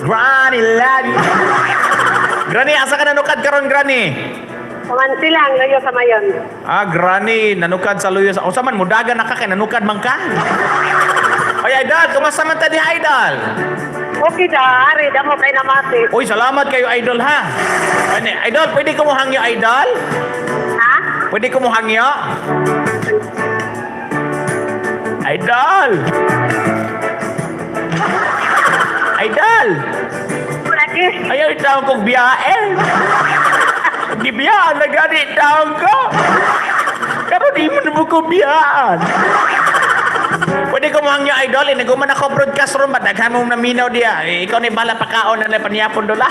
Granny love you. Granny, asa ka nanukad karon, Granny?
Pamansi lang, layo sa mayon.
Ah, Granny, nanukad sa luyo sa... Usa man, mudaga na ka kay nanukad man ka. Ay, Idol, kumusta man ta di, Idol?
Okay da, ari, damo kay namati.
Uy, salamat kayo, Idol, ha? Ano, Idol, pwede ko mo hangyo, Idol?
Ha?
Pwede ko mo hangyo? Idol! Idol!
Lagi.
Ayaw taon kong biyae. Gibiyaan na gani taon ko. Pero di mo na mo ko biyaan. Pwede ko muhang niyo, idol. Eh, naguman ako broadcast room ba? Daghan mong naminaw diya. Eh, ikaw ni bala pakaon na panyapon dola.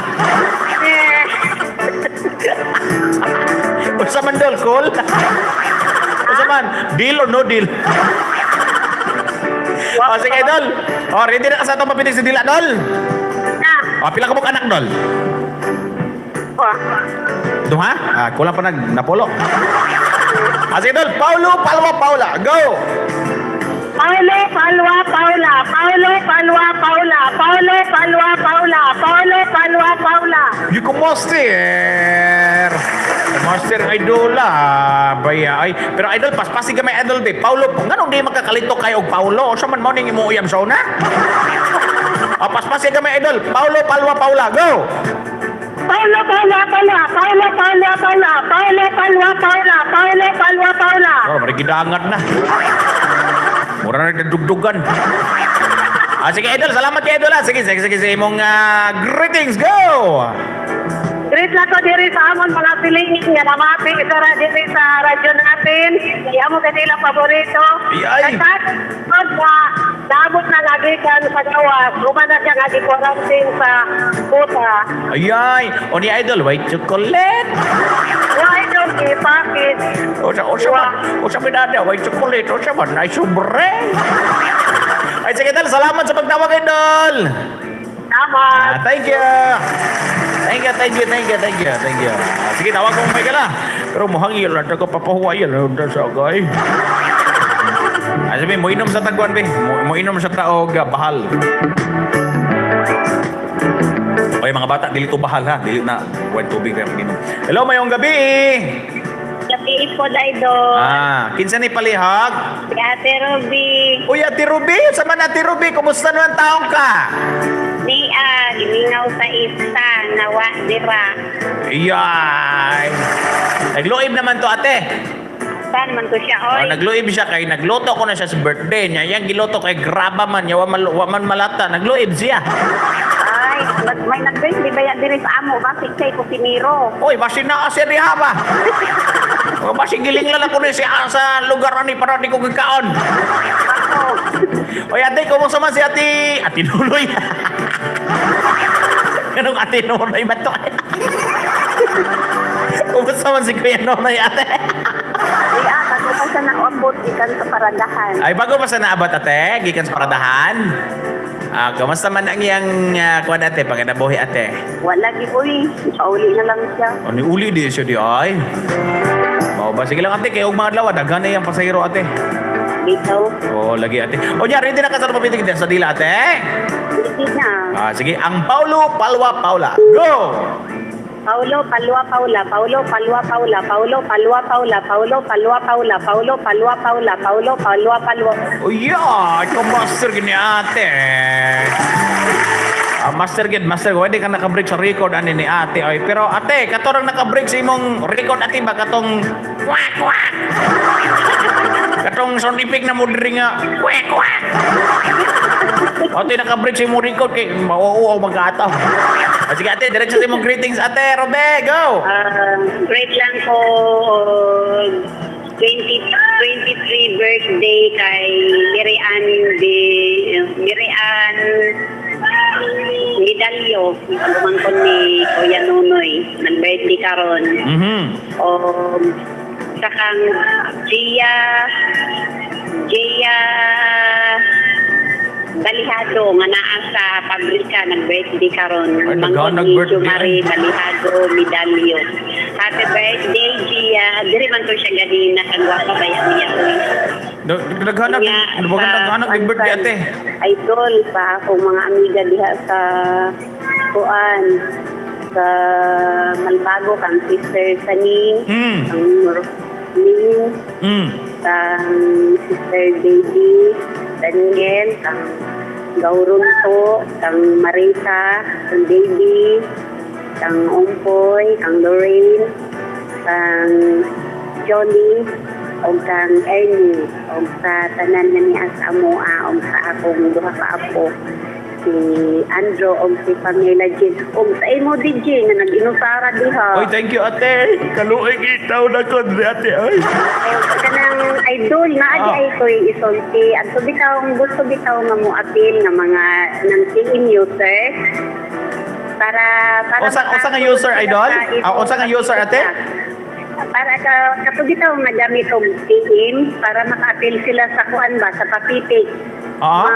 Unsa man dol, cool? Unsa man? Deal or no deal? O, sige, idol. O, ready na ka sa atong papitig sa dila, dol.
Na.
O, pila ka mong anak, dol?
Oh.
Duha? Ah, kulang pa nag napolo. Ah, sige, dol. Paulo, Palwa, Paula. Go!
Paulo, Palwa, Paula. Paulo, Palwa, Paula. Paulo, Palwa, Paula. Paulo, Palwa, Paula.
You ko master. Master idol ah. Baya ay. Pero idol paspasi ka may idol be. Paulo, nganong di makakalito kayo og Paulo? Unsa man mao ning imo uyam sa una? Ah, paspasi ka may idol. Paulo, Palwa, Paula. Go!
Paulo, Palwa, Paula. Paulo, Palwa, Paula. Paulo, Palwa, Paula. Paulo, Palwa, Paula.
Oh, marigidangat na. Mura na nagdugdugan. Ah, sige idol, salamat kay idol ah. Sige, sige, sige, sige, imong greetings, go!
Greet lang ko diri sa amon mga pilingin nga namati sa diri sa radyo natin. Iya mo kasi ilang paborito.
Ay, ay.
Kag na dapat na lagi kan sa gawas. Human na siya nga quarantine sa puta.
Ayay, o ni idol, white chocolate.
Why don't you package?
Usa, usa man, usa man na, white chocolate, usa man, ay sobre. Ay, sige, idol, salamat sa pagtawag, idol.
Tama.
Ah, thank you. Thank you, thank you, thank you, thank you, thank you. Ah, sige, tawag ko may kala. Pero muhang iyo lang ko papahuway lang sa kay. Ah, sabi, mo inom sa tagwan, be. Mo inom sa taog, bahal. Oy, mga bata, dili to bahal ha. Dili na white tubig kaya mag-inom. Hello, mayong gabi.
Gabi po, Idol.
Ah, kinsa ni palihag?
Si Ate Ruby.
Uy, Ate Ruby, sa man Ate Ruby, kumusta naman taong ka?
Nia, gimingaw sa isa, nawa dira.
Iyay. Nagluib naman to, ate.
Saan man to siya,
Oh,
oy?
nagluib siya kay nagluto ko na siya sa birthday niya. Yang giluto kay graba man, niya wa man malata. Nagluib siya.
Ay, may nag-birthday ba yan diri sa amo? Bakit kay kusinero?
Oy, basin na siya diha ba? O, basin giling lang ako ni siya sa lugar ani para di ko gikaon.
Ako.
Oy, ate, kumusta man si ate? Ate Nunoy. Ganong Ate Nunoy ba to? Kumusta man si Kuya Nonoy, ate?
Ay, bago pa siya naabot ikan sa paradahan.
Ay, bago pa sa naabot, ate, gikan sa paradahan. Ah, kumusta man ang iyang kuwan, ate, pagkanabuhi, ate?
Wala gi uy, pauli na lang siya.
Ano uli di siya di ay? Mao ba sige lang ate kay og mga adlaw daghan na iyang pasahero ate.
Dito.
Oo, lagi ate. O nya ready na ka sa papitig din sa dila ate.
Hindi na.
Ah, sige, ang Paulo Palwa Paula. Go!
Paulo, Palwa, Paula, Paulo, Palwa, Paula, Paulo, Palwa, Paula, Paulo, Palwa, Paula, Paulo, Palwa, Paula, Paulo, Palwa, Palwa.
Oh yeah, ikaw master gini ate. Ah, master gid, master. Pwede ka naka-break sa record ani ni ate. Oy, pero ate, katorang naka-break sa imong record ate ba katong kwak kwak. Katong sound effect na mo diri nga kwak kwak. Ate naka-break sa imong record kay mauuaw magkataw. Ah, sige ate, diretso sa imong greetings ate. Robe, go.
Great lang ko og 20, 23 birthday kay Mary Ann de Mary Ann Medalyo, pamangkon ni Kuya Nunoy, nag-birthday karon. O sakang Gia Gia Balihado nga naa sa pabrika nag-birthday karon.
Ay,
Mangkon
naghanag
ni
birthday.
Jumari Balihado Medalyo. Happy birthday, Gia. Diri man to siya ganina kagwapa ba yan niya? Uy.
Naghanag,
Nga,
naghanag
sa-
ng birthday ate.
Idol pa akong mga amiga diha sa kuan sa Malbago kang sister Saning, ang Roslyn, kang sister Baby, Daniel, kang Gaurunto, kang Marita, kang Baby, kang Umpoy, kang Lorraine, kang Johnny, Og kang Ernie, og sa tanan nga niya sa amoa, og sa akong duha ka apo, si Andrew og si Pamela Jean. Og sa imo DJ nga nag-inusara diha.
Oy, thank you, ate. Kaluoy itaw na ko, ate. Oy.
Og kanang idol na adi ay ko'y isulti. Adto bitaw gusto bitaw nga mo apil nga mga ng team user para
Usa nga user, idol?
Sa
Ah, unsa nga user, ate?
Para ka kato bitaw nga gamit og team para maka-apil sila sa kuan ba, sa Pacific.
Ah.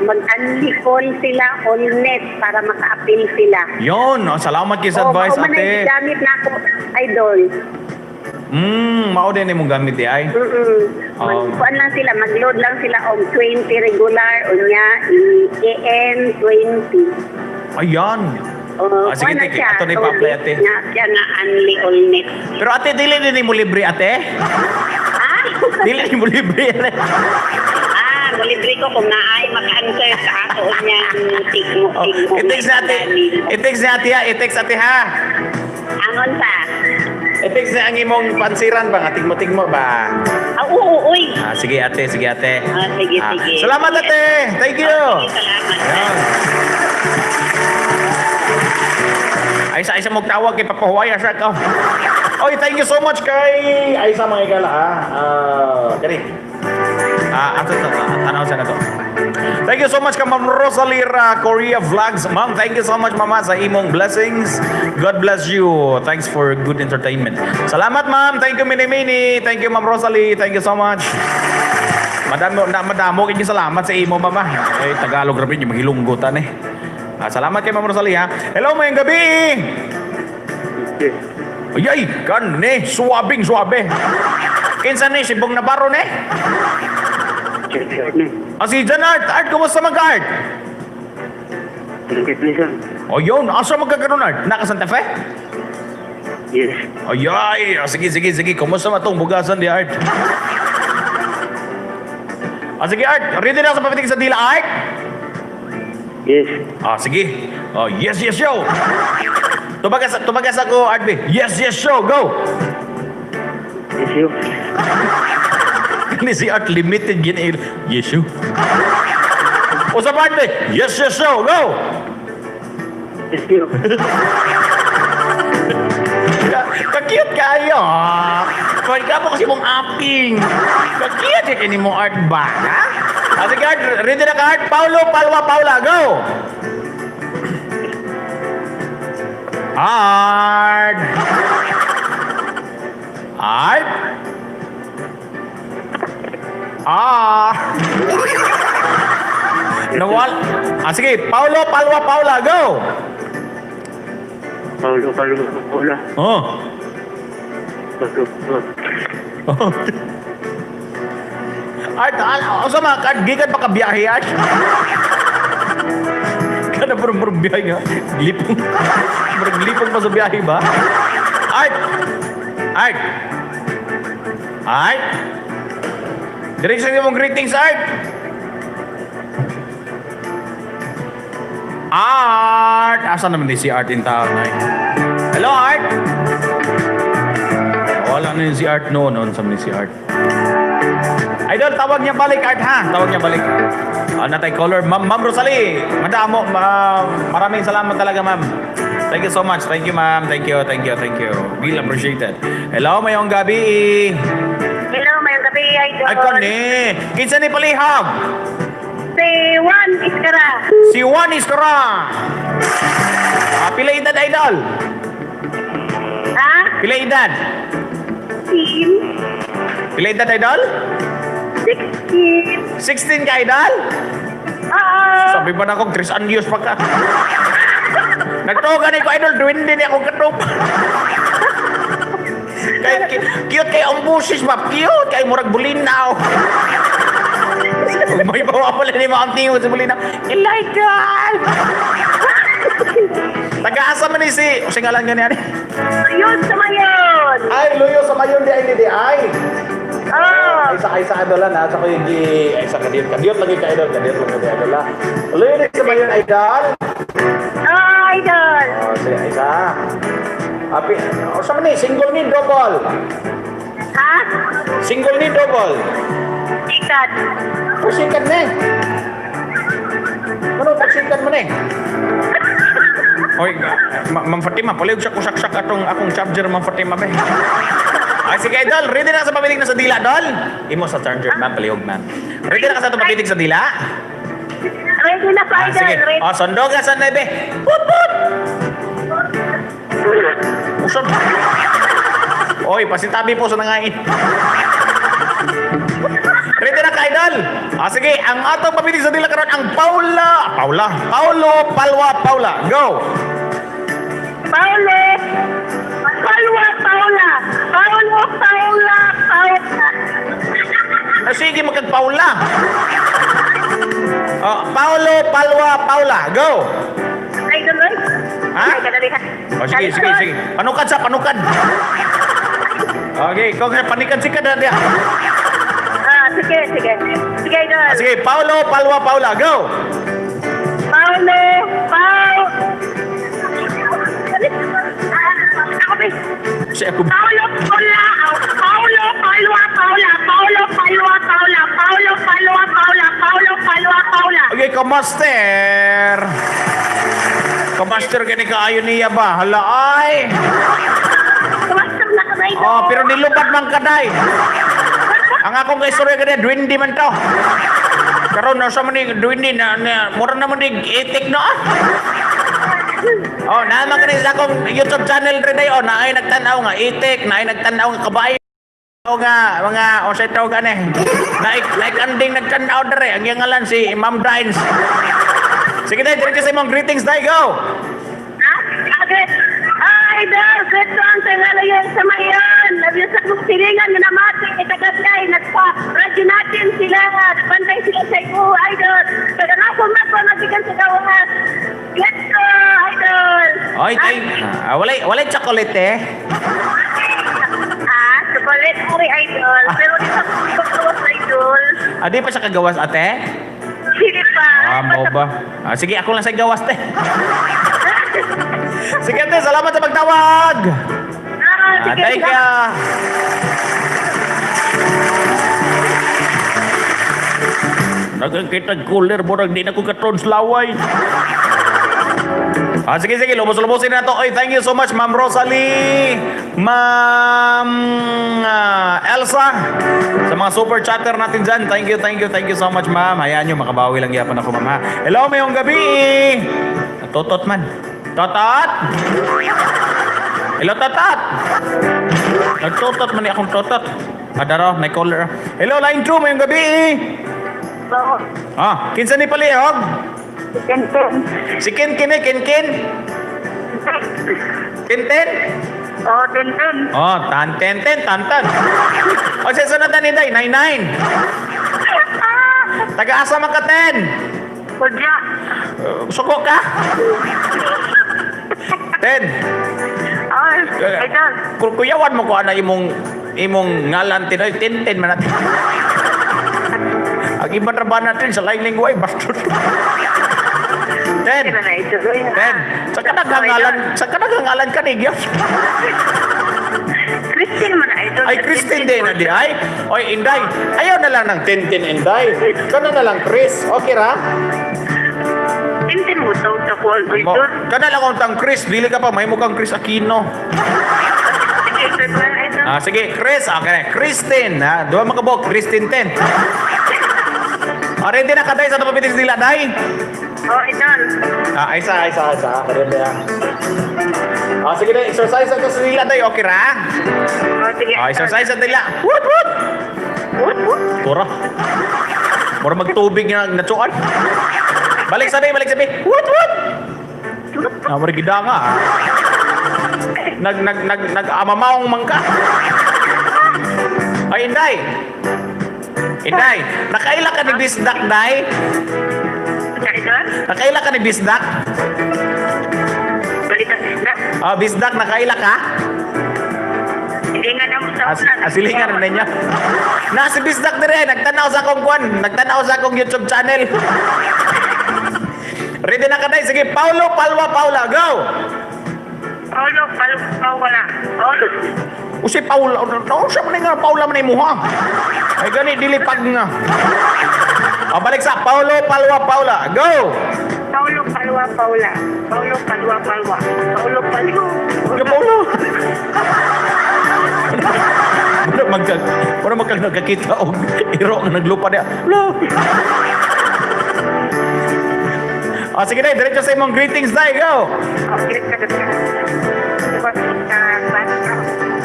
Mag unli call sila all net para maka-apil sila.
Yun, oh, salamat kay sa advice,
Oo, mao man
ate.
ay gamit na ako, idol.
Mao din imong gamit di ay. Oo.
Magkuan lang sila, mag-load lang sila og 20 regular unya i-AM 20.
Ayan.
Oh,
Ah, sige,
kuan na
ate,
siya.
ato na ipa-apply, ate.
Nga, siya nga unli all net.
Pero ate, dili din mo libre, ate.
Ah?
Dili din mo libre.
Ah, libre ko kung naay maka-answer sa ako niyang tigmo
Oh,
tigmo.
i-text na ate. I-text na ate ha. I-text ate ha.
Angon pa.
I-text na ang imong pansiran ba nga tigmo-tigmo ba?
Ah, oo, uy.
Ah, sige ate, sige ate.
Ah, sige,
Ah,
sige.
salamat ate. Thank you.
Ah, sige, salamat.
Ayan. Ay sa isa mong tawag kay papahuwaya siya ka. Oy, thank you so much kay ay sa mga igala ha. Ah, kani. Ah, ato to, tanaw sa na to. Thank you so much ka Ma'am Rosalira Korea Vlogs. Ma'am, thank you so much, mama, sa imong blessings. God bless you. Thanks for good entertainment. Salamat, ma'am. Thank you, Mini Mini. Thank you, Ma'am Rosalie. Thank you so much. Madamo na madamo kay salamat sa imo, mama. Eh, Tagalog ra yung maghilunggo tan eh. Ah, salamat kay Ma'am Rosalie ha. Hello, mayong gabi. Ay, ay, kan ni, suwabing suwabe. Kinsa ni si Bong Navarro ni? Ah, si John Art. Art, kumusta mag Art? O yun, asa magkakaroon Art? Naka Santa Fe?
Yes.
Ay, ay, ah, sige, sige, sige. Kumusta man tong bugasan di Art? Ah, sige Art, ready na sa papitig sa dila, Art?
Yes.
Ah, sige. Oh, yes, yo. Tubagas, tubagas ako, Art B. Yes, yo, go.
Yes, yo.
Kani si Art limited gin. Yes, yo. O sa Art B. Yes, yo, go.
Yes, yo.
Ka-cute kayo. Pwede ka po kasi mong aping. Ka-cute kay kini mo Art ba? Ha? Ah, sige, Art, ready na ka, Art? Paulo, Palwa, Paula, go! Art! Art? Ah! Nawal. Ah, sige. Paulo, Palwa, Paula, go!
Paulo, Paulo, Paula.
Oh.
Paulo, Paulo.
Art, ah, unsa man ka gikan pa ka biyahe, Art? Kada puro puro biyahe nga. Lipong. Murag lipong pa sa biyahe ba? Art. Art. Art. Diretso sa imong greetings, Art. Art! Asa naman di si Art in town, ay? Hello, Art! Wala na yun si Art noon. Noon sa ni si Art. Idol, tawag niya balik, Art, ha? Tawag niya balik. Ah, natay color. Ma'am, Ma'am Rosalie, madamo, ma'am. Maraming salamat talaga, ma'am. Thank you so much. Thank you, ma'am. Thank you, thank you, thank you. Really appreciate it. Hello, mayong gabi.
Hello, mayong gabi, idol.
Ay, kani. Kinsa ni palihog?
Si Juan Iskara.
Si Juan Iskara. Ah, pila edad, idol?
Ha?
Pila edad?
Team
Pila edad, idol?
16.
16 ka, idol?
Oo.
Sabi ba na akong Chris Andios pa ka? Nagtuo gani ko, idol, duwende ni akong katupa. Kay cute kay ang busis ba? Cute kay murag bulinaw. May bawa pala ni Ma'am Timo sa bulinaw. Elijah! Taga-asa man ni si... O singalan gani ani?
Yun sa mayon.
Ay, luyo sa mayon di ay di ay.
Oo.
Ay sa idol na sa ko yung gi ay sa kadiyot kadiyot lagi ka idol, kadiyot lagi ka idol ah. Luyo di sa mayon, idol.
Oo, idol.
Oh, sige, isa. Happy. O sa man ni single ni double.
Ha?
Single ni double?
Sikat.
Pasikat na eh. Ano, pasikat mo na eh. Oy, Ma'am Fatima, palihog siya kusak-sak atong akong charger, Ma'am Fatima, be. Ay, sige, Idol. Ready na ka sa pabitig na sa dila, Dol? Imo sa charger, ma'am. Palihog, ma'am. Ready na ka sa atong pabitig sa dila?
Ready na ko,
Ah,
idol.
sige.
Ready.
Oh, sondog ka sa nebe. Put, put! Usod. Oy, pasintabi po sa nangain. Ready na ka, Idol? Ah, sige, ang atong pabitig sa dila karon ang Paula. Paula. Paulo, Palwa, Paula. Go!
Paolo. Palwa, Paula. Paolo, Paula, Paula.
Ah, sige, magkag Paula. Oh, Paulo, Palwa, Paula. Go!
Idol, oy.
Ha?
Ay, kadali ka.
Oh, sige, sige, sige. Panukad sa, panukad. Okay, kung panikan si kada diya.
Ah, sige, sige. Sige, idol.
Ah, sige, Paulo, Palwa, Paula. Go!
Paolo, Pao. Ah, ako, be.
Si ako.
Paolo, Paula, Paolo, Palwa, Paula, Paolo, Palwa, Paula, Paolo, Palwa, Paula, Paolo, Palwa, Paula.
Okay, kamaster. Kamaster gani kaayo niya ba? Hala ay.
Kamaster na ka, idol.
Oh, pero nilubad man kaday. Ang akong kaistorya gani duwindi man to. Karon nasa man ni duwindi na, na mura naman ni itik no ah. Oh, naman kani sa akong YouTube channel rin oh, naay nagtan-aw nga itik, naay nagtan-aw nga kabayo nga mga o sa tawag ani. Naik like anding nagtan-aw dere ang iyang ngalan si Ma'am Dines. Sige dai, diretso sa imong greetings dai go.
Ha? Okay. Ah, idol, great song sa ngalayon sa mayon. Love you sa akong silingan nga namati, itagablay, nagpa-radyo natin sila, bantay sila sa iyo, idol. Pero nga po, magikan sa gawas. Let's go, idol.
Oy, tay, ah, walay walay chocolate eh.
Ah, chocolate uri, idol. Pero di sa pagkawas, idol.
Ah, di pa siya kagawas ate?
Hindi pa.
Ah, mo ba? Ah, sige, ako lang sa gawas te. Sige ate, salamat sa pagtawag.
Ah,
Ah,
sige,
thank you. Nagang kitag cooler, murag di na ko katron sa laway. Ah, sige, sige, lubos-lubosin na to. Oy, thank you so much, Ma'am Rosalie, Ma'am Elsa, sa mga super chatter natin dyan. Thank you, thank you, thank you so much, ma'am. Hayaan nyo, makabawi lang yapan ako, ma'am. Ha? Hello, mayong gabi. Totot man. Totot! Hello, Totot! Nagtotot man ni akong totot. Adaro, may caller. Hello, line 2, mayong gabi.
Oo.
Ah, kinsa ni palihog?
Tenten.
Si Ken Ken eh, Ken Ken. Tenten?
Oh, tenten.
Oh, tan ten ten tan tan. O siya sunod na ni Day, 99. Taga-asa man ka ten.
Kudya.
Suko ka? Ten.
Ay, idol.
Kung kuyawan mo ko ana imong imong ngalan tinoy ten ten man natin. Ang iba ra ba natin sa laing lingwa ay bastos. Ten.
Sino na ito?
Ten. Sa kanagang ngalan ka ni Gyos.
Christine man idol.
Ay, Christine din na di ay. Oy, Inday. Ayaw na lang ng Tintin Inday. Kana na lang Chris. Okay ra?
Tintin mo to sa kuwan
Mo,
idol.
kana lang ang tang Chris, dili ka pa may mukhang Chris Aquino.
Sige, idol, idol.
Ah, sige, Chris, okay. Christine, ha. Duha man ka buok, Christine ten. Ah, ready na ka day sa tapapitis nila day.
Oh, idol.
Ah, isa, isa, isa. Ready na. Ah, sige day, exercise sa sa nila day, okay ra?
Oh, sige.
Ah, exercise sa nila. Wut wut.
Wut, wut.
Tura. Mura magtubig nga natsuan. Balik sabi, balik sabi. Wut wut. Ah, mura gida nga. Ah. Nag nag nag nag amamaong mangka. Ay, Inday. Inday, nakaila ka ni Bisdak, Day?
Sige, idol.
Nakaila ka ni Bisdak?
Balik ka sila.
Ah, Bisdak, nakaila ka?
Silingan na mo sa
As, asilingan na ninyo. Na si Bisdak dire, nagtanaw sa akong kwan, nagtanaw sa akong YouTube channel. Ready na ka, Day? Sige, Paulo, Palwa, Paula, go!
Paulo Palwa Paula. Paulo.
O si Paula, o siya man nga Paula man imuha. Ay gani dili pag nga. O balik sa Paulo Palwa Paula. Go.
Paulo Palwa Paula. Paulo Palwa Palwa. Paulo Palwa.
Go Paulo. Wala magka nagkakita og iro nga naglupa niya. Lo. O sige na, diretso sa imong greetings na, go.
Okay, ka ka.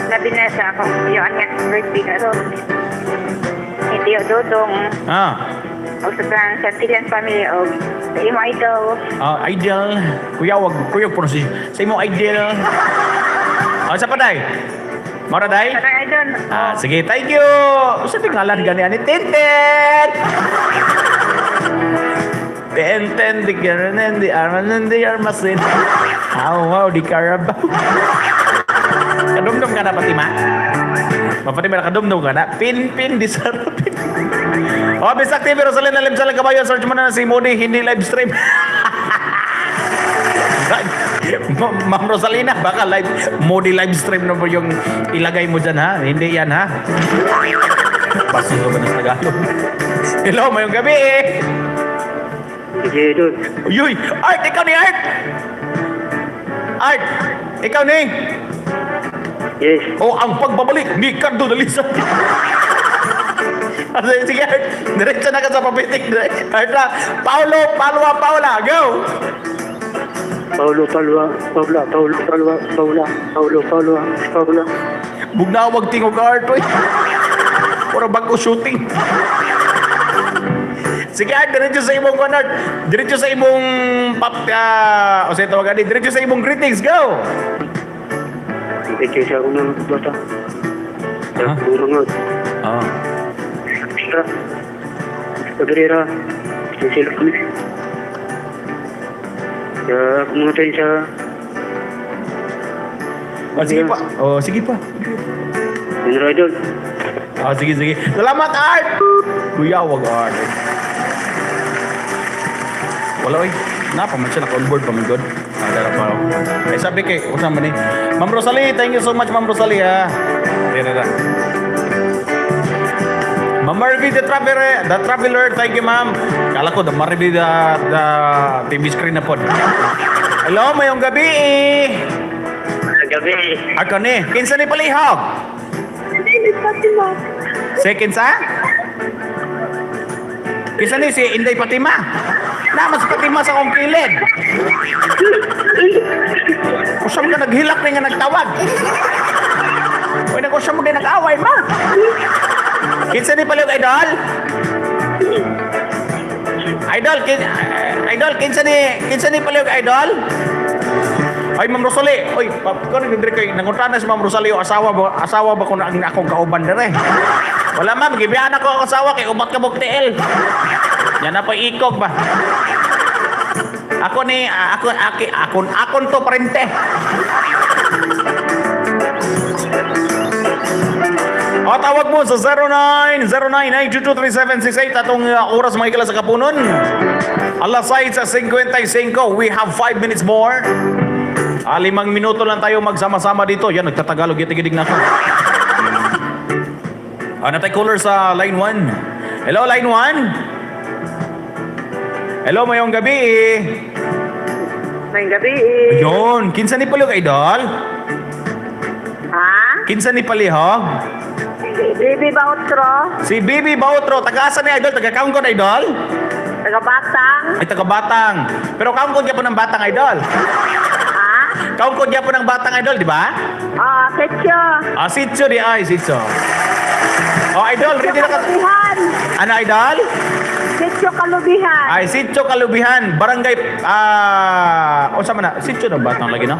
Labi na sa akong iyaan nga birthday karon. Hindi o Dodong. O sa tanan sa Tilian family o sa imo idol.
Ah, idol. Kuya, wag kuya po si sa imo idol. O sa paday. Mora day?
Sa idol.
Ah, sige, thank you. Usa tingalan gani ani Tintin. Tenten di garanen di aranen di armasin. How wow di Carabao. Kadumdum ka na Fatima? Ma Fatima nakadumdum ka na. Pin pin di sarapin. Oh, Bisak TV, Rosalina Limsalang Kabayo, search mo na si Modi, hindi live stream. Ma'am Rosalina, baka live, Modi live stream na po yung ilagay mo dyan ha. Hindi yan ha. Baso ba ng Tagalog? Hello, mayong gabi eh.
Sige, Idol.
Uy, Art, ikaw ni Art! Art, ikaw ni.
Yes.
O ang pagbabalik ni Cardo Dalisa. Sige, Art. Diretso na ka sa papitik. Art na. Paulo, Palwa, Paula, go!
Paulo Palwa, Paula, Paulo Palwa, Paula, Paulo Palwa, Paula.
Bugnawag tingog Art, oy. Puro bago shooting. Sige, Art, diretso sa imong kuwan, Art. Diretso sa imong pap... o sa tawagan di. Diretso sa imong greetings, go!
Ito sa akong mga bata. Sa
Ha?
akong mga
Ah.
sa Cabrera, sa sila kami. Sa akong mga tayo sa
Oh, sige pa. Oh, sige pa.
General Idol.
Ah, sige, sige. Salamat, Art! Kuya, wag Art. Wala, oy. Napa man siya, naka-onboard pa man, God. Ah, dara pa. oh. Ay, sabi kay, usama ni. Ma'am Rosalie, thank you so much, Ma'am Rosalie, ha. Tira na. Ma'am Marvy, the traveler, thank you, ma'am. Kala ko, the Marvy, the TV screen na pod. Hello, mayong gabi, eh.
Gabi.
Ako ni, kinsa ni palihog?
Hindi Fatima.
Si kinsa? Kinsa ni si Inday Fatima? Namas Fatima sa akong kilid. Usam ka naghilak ni nga nagtawag. Uy, nag-usam mo din nag-away, ma. Kinsa ni palihog, idol? Idol, idol, kinsa ni palihog, idol? Ay, Ma'am Rosalie. Oy, ko nagdire kay nangutana si Ma'am Rosalie o asawa ba ko na ang akong kauban dire. Wala ma'am, gibiyaan ako ang asawa kay ubat ka buktiil. Yan na pa ikog ba. Ako ni ah, ako aki akon akon to parente. O tawag mo sa 0909-922-3768 atong oras mga ikala sa kapunon. Alas 6:55. We have 5 minutes more. Ah, 5 minuto lang tayo magsama-sama dito. Yan, nagtatagalog. Gitigidig na ako. Ah, natay caller sa line 1. Hello, line 1. Hello, mayong gabi.
May gabi.
Ayun, kinsa ni Palihog, idol?
Ha?
Kinsa ni Palihog?
Bibi Bautro,
Si Bibi Bautro, taga-asa ni idol? Taga Kaungkod, idol?
taga Batang.
Ay, taga Batang. Pero Kaungkod po ng Batang, idol.
Ha?
Kaungkod po ng Batang, idol, di ba?
Ah, Setyo.
Ah, sitso di ay, sitso. Oh, idol, ready na ka.
Kalubihan.
Ano, idol?
Sitio Kalubihan.
Ay, Sitio Kalubihan, Barangay, o sama na, Sitio ng Batang lagi, no?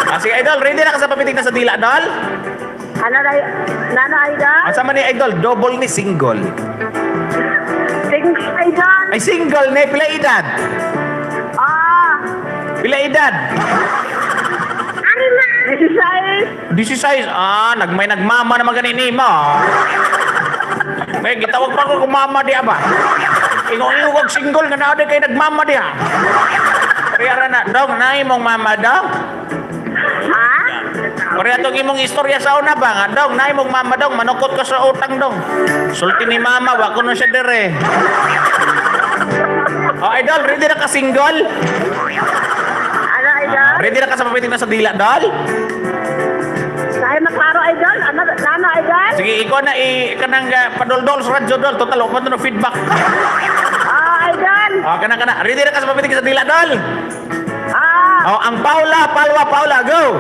Ah, sige, idol, ready na ka sa papitik na sa dila, idol?
Ano na, nano idol?
Ah, sama ni idol, double ni single.
Single idol.
Ay, single ni, pila edad?
Ah,
Pila edad?
ano na? 16.
16, ah, nagmay nagmama naman ganini mo. May gitawag pa ko kung mama di ba? Ingon-ingon kog single nga naa kay nagmama di ha. Kaya ra na dong, nay mong mama dong. Pare atong imong istorya sa una ba nga dong, na imong mama dong, manukot ka sa utang dong. Sulti ni mama, wa ko siya dire. Oh, idol, ready na ka single?
Ano, idol?
Ah, ready na ka sa papitik na sa dila, dol?
Dahil maklaro, idol. Ano, ano, idol?
Sige, ikaw na i kanang padoldol sa radyo dol, total wa man no feedback.
Ah, idol.
Ah, kana kana, ready na ka sa papitik sa dila, dol?
Ah,
Oh, ang Paula, Palwa, Paula, go.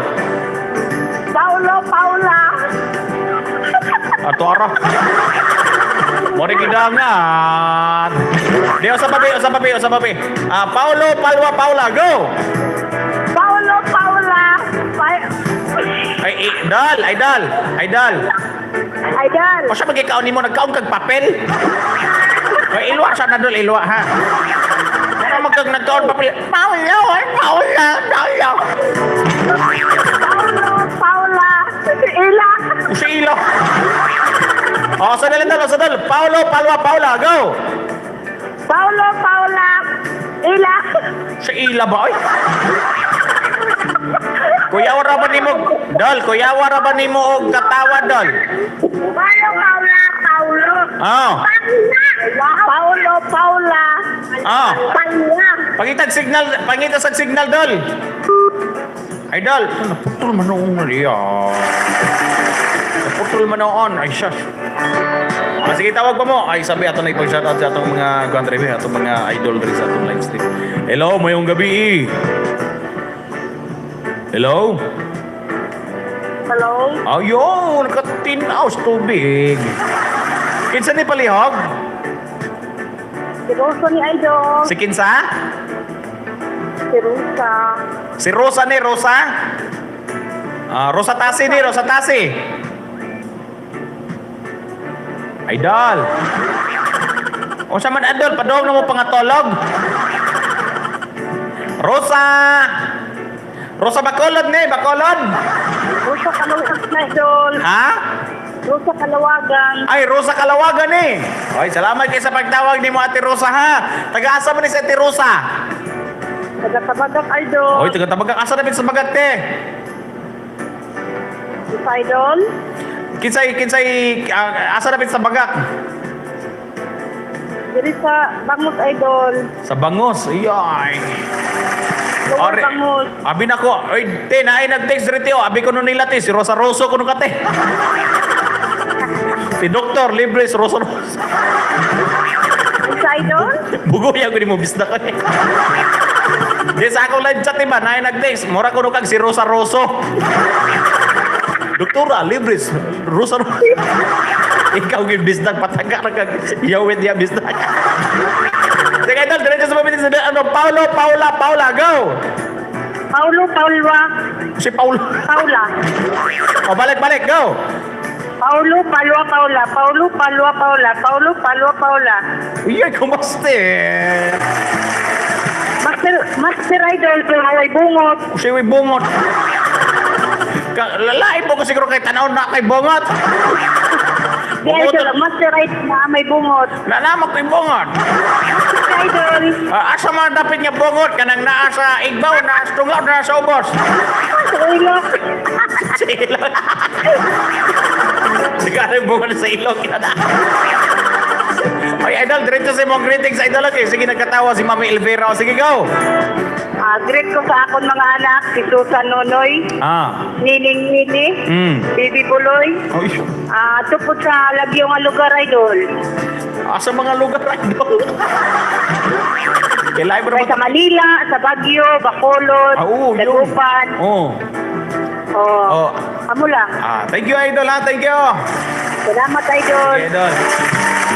Paulo, Paula.
Ato ara. Mori gidangan. Di usa pa bi, usa pa bi, usa pa bi. Ah, Paulo, Palwa, Paula, go.
Paulo, Paula.
Ay, idol, idol, idol.
Idol.
O siya magikaon nimo nagkaon kag papel. Ay, ilwa siya na dol, ilwa ha. Ano magkag nagkaon papel? Paulo, ay Paula, Paula.
Paulo, Paula. Ila.
Usa ilo. O, sa dali dol, sa dol. Paulo, Palwa, Paula, go.
Paulo, Paula. Ila.
Sa ila ba oy? Kuya ra ba nimo? Dol, kuya ra ba nimo og katawa dol?
Paulo, Paula, Paulo.
Oh.
Paulo, Paula.
Oh.
Paula.
Pangitag signal, pangita sa signal dol. Ay dol, naputol man noon niya. Naputol man noon. Ay shush. Ah, sige, tawag pa mo. Ay, sabi ato na ipag-shoutout sa atong mga country, atong mga idol diri sa atong live stream. Hello, mayong gabi. Eh. Hello?
Hello?
Ayun, nakatinaw sa tubig. Kinsa ni palihog?
Si Rosa ni Idol.
Si Kinsa?
Si Rosa.
Si Rosa ni Rosa? Ah, Rosa Tasi ni Rosa Tasi. Idol. O sa man idol, padong na mo pangatolog. Rosa. Rosa Bacolod ni, Bacolod.
Rosa Kalawagan na Idol.
Ha?
Rosa Kalawagan.
Ay, Rosa Kalawagan eh. Ay, salamat kay sa pagtawag ni mo Ate Rosa ha. Taga-asa mo ni si Ate Rosa?
Taga-Tabagak Idol.
Oy, taga Tabagak. Asa na sa Bagak te?
Si Idol.
Kinsay kinsay asa na sa Bagak?
Diri sa Bangus Idol.
Sa Bangos. Iyay.
Lower
Are,
Bangus.
abi nako, oy, te, naay nag-text diri te, oh. Abi ko nun nila te, si Rosa Rosso kuno ka te. Si Doktor Libre, si Rosa Rosso.
Si Idol.
Bugoy ako ni mo bisda ko eh. Di sa akong live chat ba, naay nag-text, mura kuno kag si Rosa Rosso. Doktora Libres, Rosa Rosso. Ikaw gyud bisdag patangga ra kag yawit ya bisdag. Sige, idol, diretso sa pamitin sa ano, Paulo, Paula, Paula, go!
Paulo, Paula.
Si Paulo.
Paula.
O, balik, balik, go!
Paulo, Palua, Paula. Paulo, Palua, Paula. Paulo, Palua, Paula.
Uy, kumaste!
Master, Master Idol, pero ay bungot.
Siya may bungot. Ka, lalai po ko siguro kay tanaw na kay bungot.
Si
Bungot.
Idol, Master Idol na may bungot.
Nalamak kay bungot.
Master Idol.
Ah, asa man dapat niya bungot kanang naa sa igbaw, naa sa tungaw, naa sa ubos.
Sa ilok.
Sa ilog. Siguro yung bungot sa ilog. Ay, idol, diretso sa imong greetings, idol. Okay, sige, nagkatawa si Mami Elvira. O, sige, go.
Ah, greet ko sa akong mga anak, si Susan Nonoy, Nining Nini, Baby Buloy.
Ay,
Ah, tupod sa Lagyo nga lugar, Idol.
asa mga lugar, idol. Kailangan mo
Kay
naman
sa Manila, sa Baguio, Bacolod,
Ah, oo, yun.
Dagupan.
Oo.
Oh.
Oh.
Amo lang.
Ah, thank you, idol, ha. Thank you.
Salamat, Idol.
Okay, idol.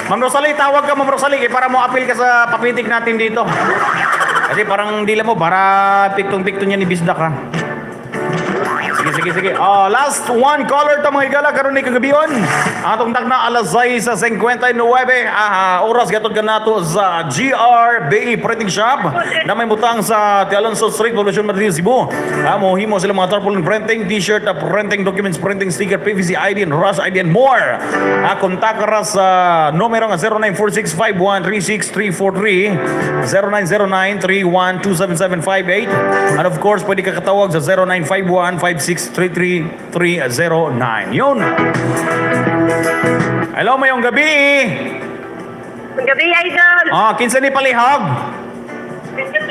Ma'am Rosalie, tawag ka, Ma'am Rosalie, eh, para mo appeal ka sa papitik natin dito. Kasi parang dila mo, para piktong-pikto niya ni Bisdak, ha. Sige, sige, sige. Oh, last one caller to mga higala karon ni kagabion. Atong takna alas 6:59 oras gatod ka nato sa GRB Printing Shop na may butang sa T. Alonso Street, Poblacion Madrid, Cebu. Ah, mohimo sila mga tarpaulin printing, t-shirt, printing documents, printing sticker, PVC ID, and rush ID and more. Ah, kontak ra sa numero nga 0946513643, 0909-3127758. And of course, pwede ka katawag sa 0956-3309. Yun. Hello, maayong gabi.
Gabi, Idol.
Ah, kinsa ni palihog?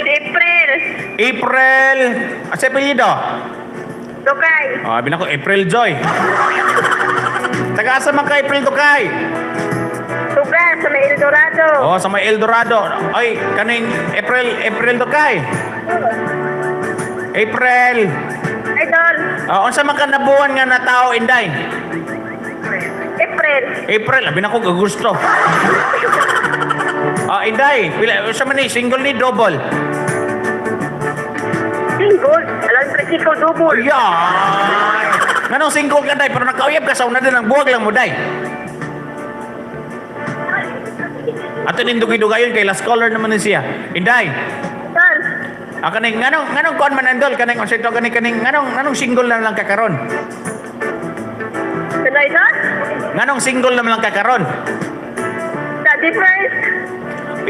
April.
April. Asa apelyido?
Dukay.
Ah, binako April Joy. Taga asa man ka, April Dukay?
Tuga sa may El Dorado.
Oh, sa may El Dorado. Ay, kaning April, April Dukay. April.
Idol.
Ah, unsa man ka nabuwan nga na tao, inday?
April.
April, abi nako gagusto. Ah, inday, pila unsa man ni, single ni double?
Single. Alam, ikaw double.
Ay. Nganong single ka, day, pero nakauyab ka sa una din ang buwag lang mo, day. Ato ning dugay-dugayon kay last caller naman ni siya. Inday,
Idol.
ah, kaning nganong kuan man andol kaning unsa ito kaning kaning nganong single na lang ka karon?
Ano, Idol?
Nganong single na lang ka karon?
Study first.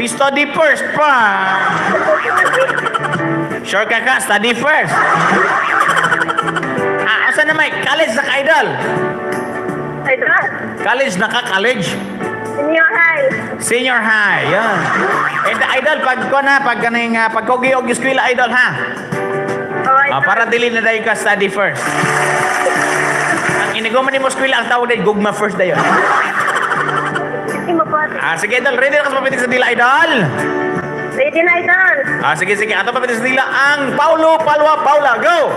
Study first pa. Sure ka ka, study first. Ah, asa na may college na ka, idol?
Idol.
College na ka, college.
Senior high.
Senior high, yan. And idol, pag ko na, pag kaning pag kogi og eskwela, idol ha.
Oh,
Ah, para dili na dayon ka study first. Ang inigo man nimo eskwela ang tawag day gugma first dayon.
Hindi mo po.
Ah, sige idol, ready na ka sa papitik sa dila, idol.
Ready na, Idol.
Ah, sige sige, ato papitik sa dila ang Paulo Palwa Paula, go.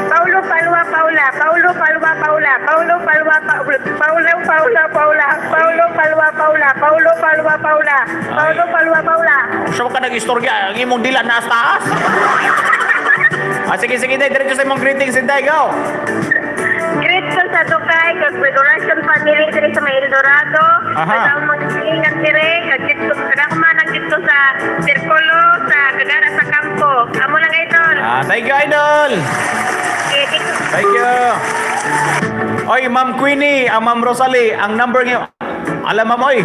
Paulo Palwa Paula, Paulo Palwa Paula, Paulo Palwa Paula, Paulo Paula Paula, Paulo Palwa Paula, Paulo Palwa Paula, Paulo Palwa Paula.
Siya ka nag-istorya, ang imong dila nasa taas. Ah, sige sige, day, diretso sa imong greetings, inday, go.
Great ko sa Dukay, kag Federation family diri sa may El Dorado.
Aha.
Kag ang mga silingan diri, kag dito kag ako man ang dito sa Circulo, sa Kagara sa Kampo. Amo lang, Idol.
Ah, thank you, idol.
Okay, thank you.
Thank you. Oy, Ma'am Queenie, ang Ma'am Rosalie, ang number niyo. Alam, ma'am, oy.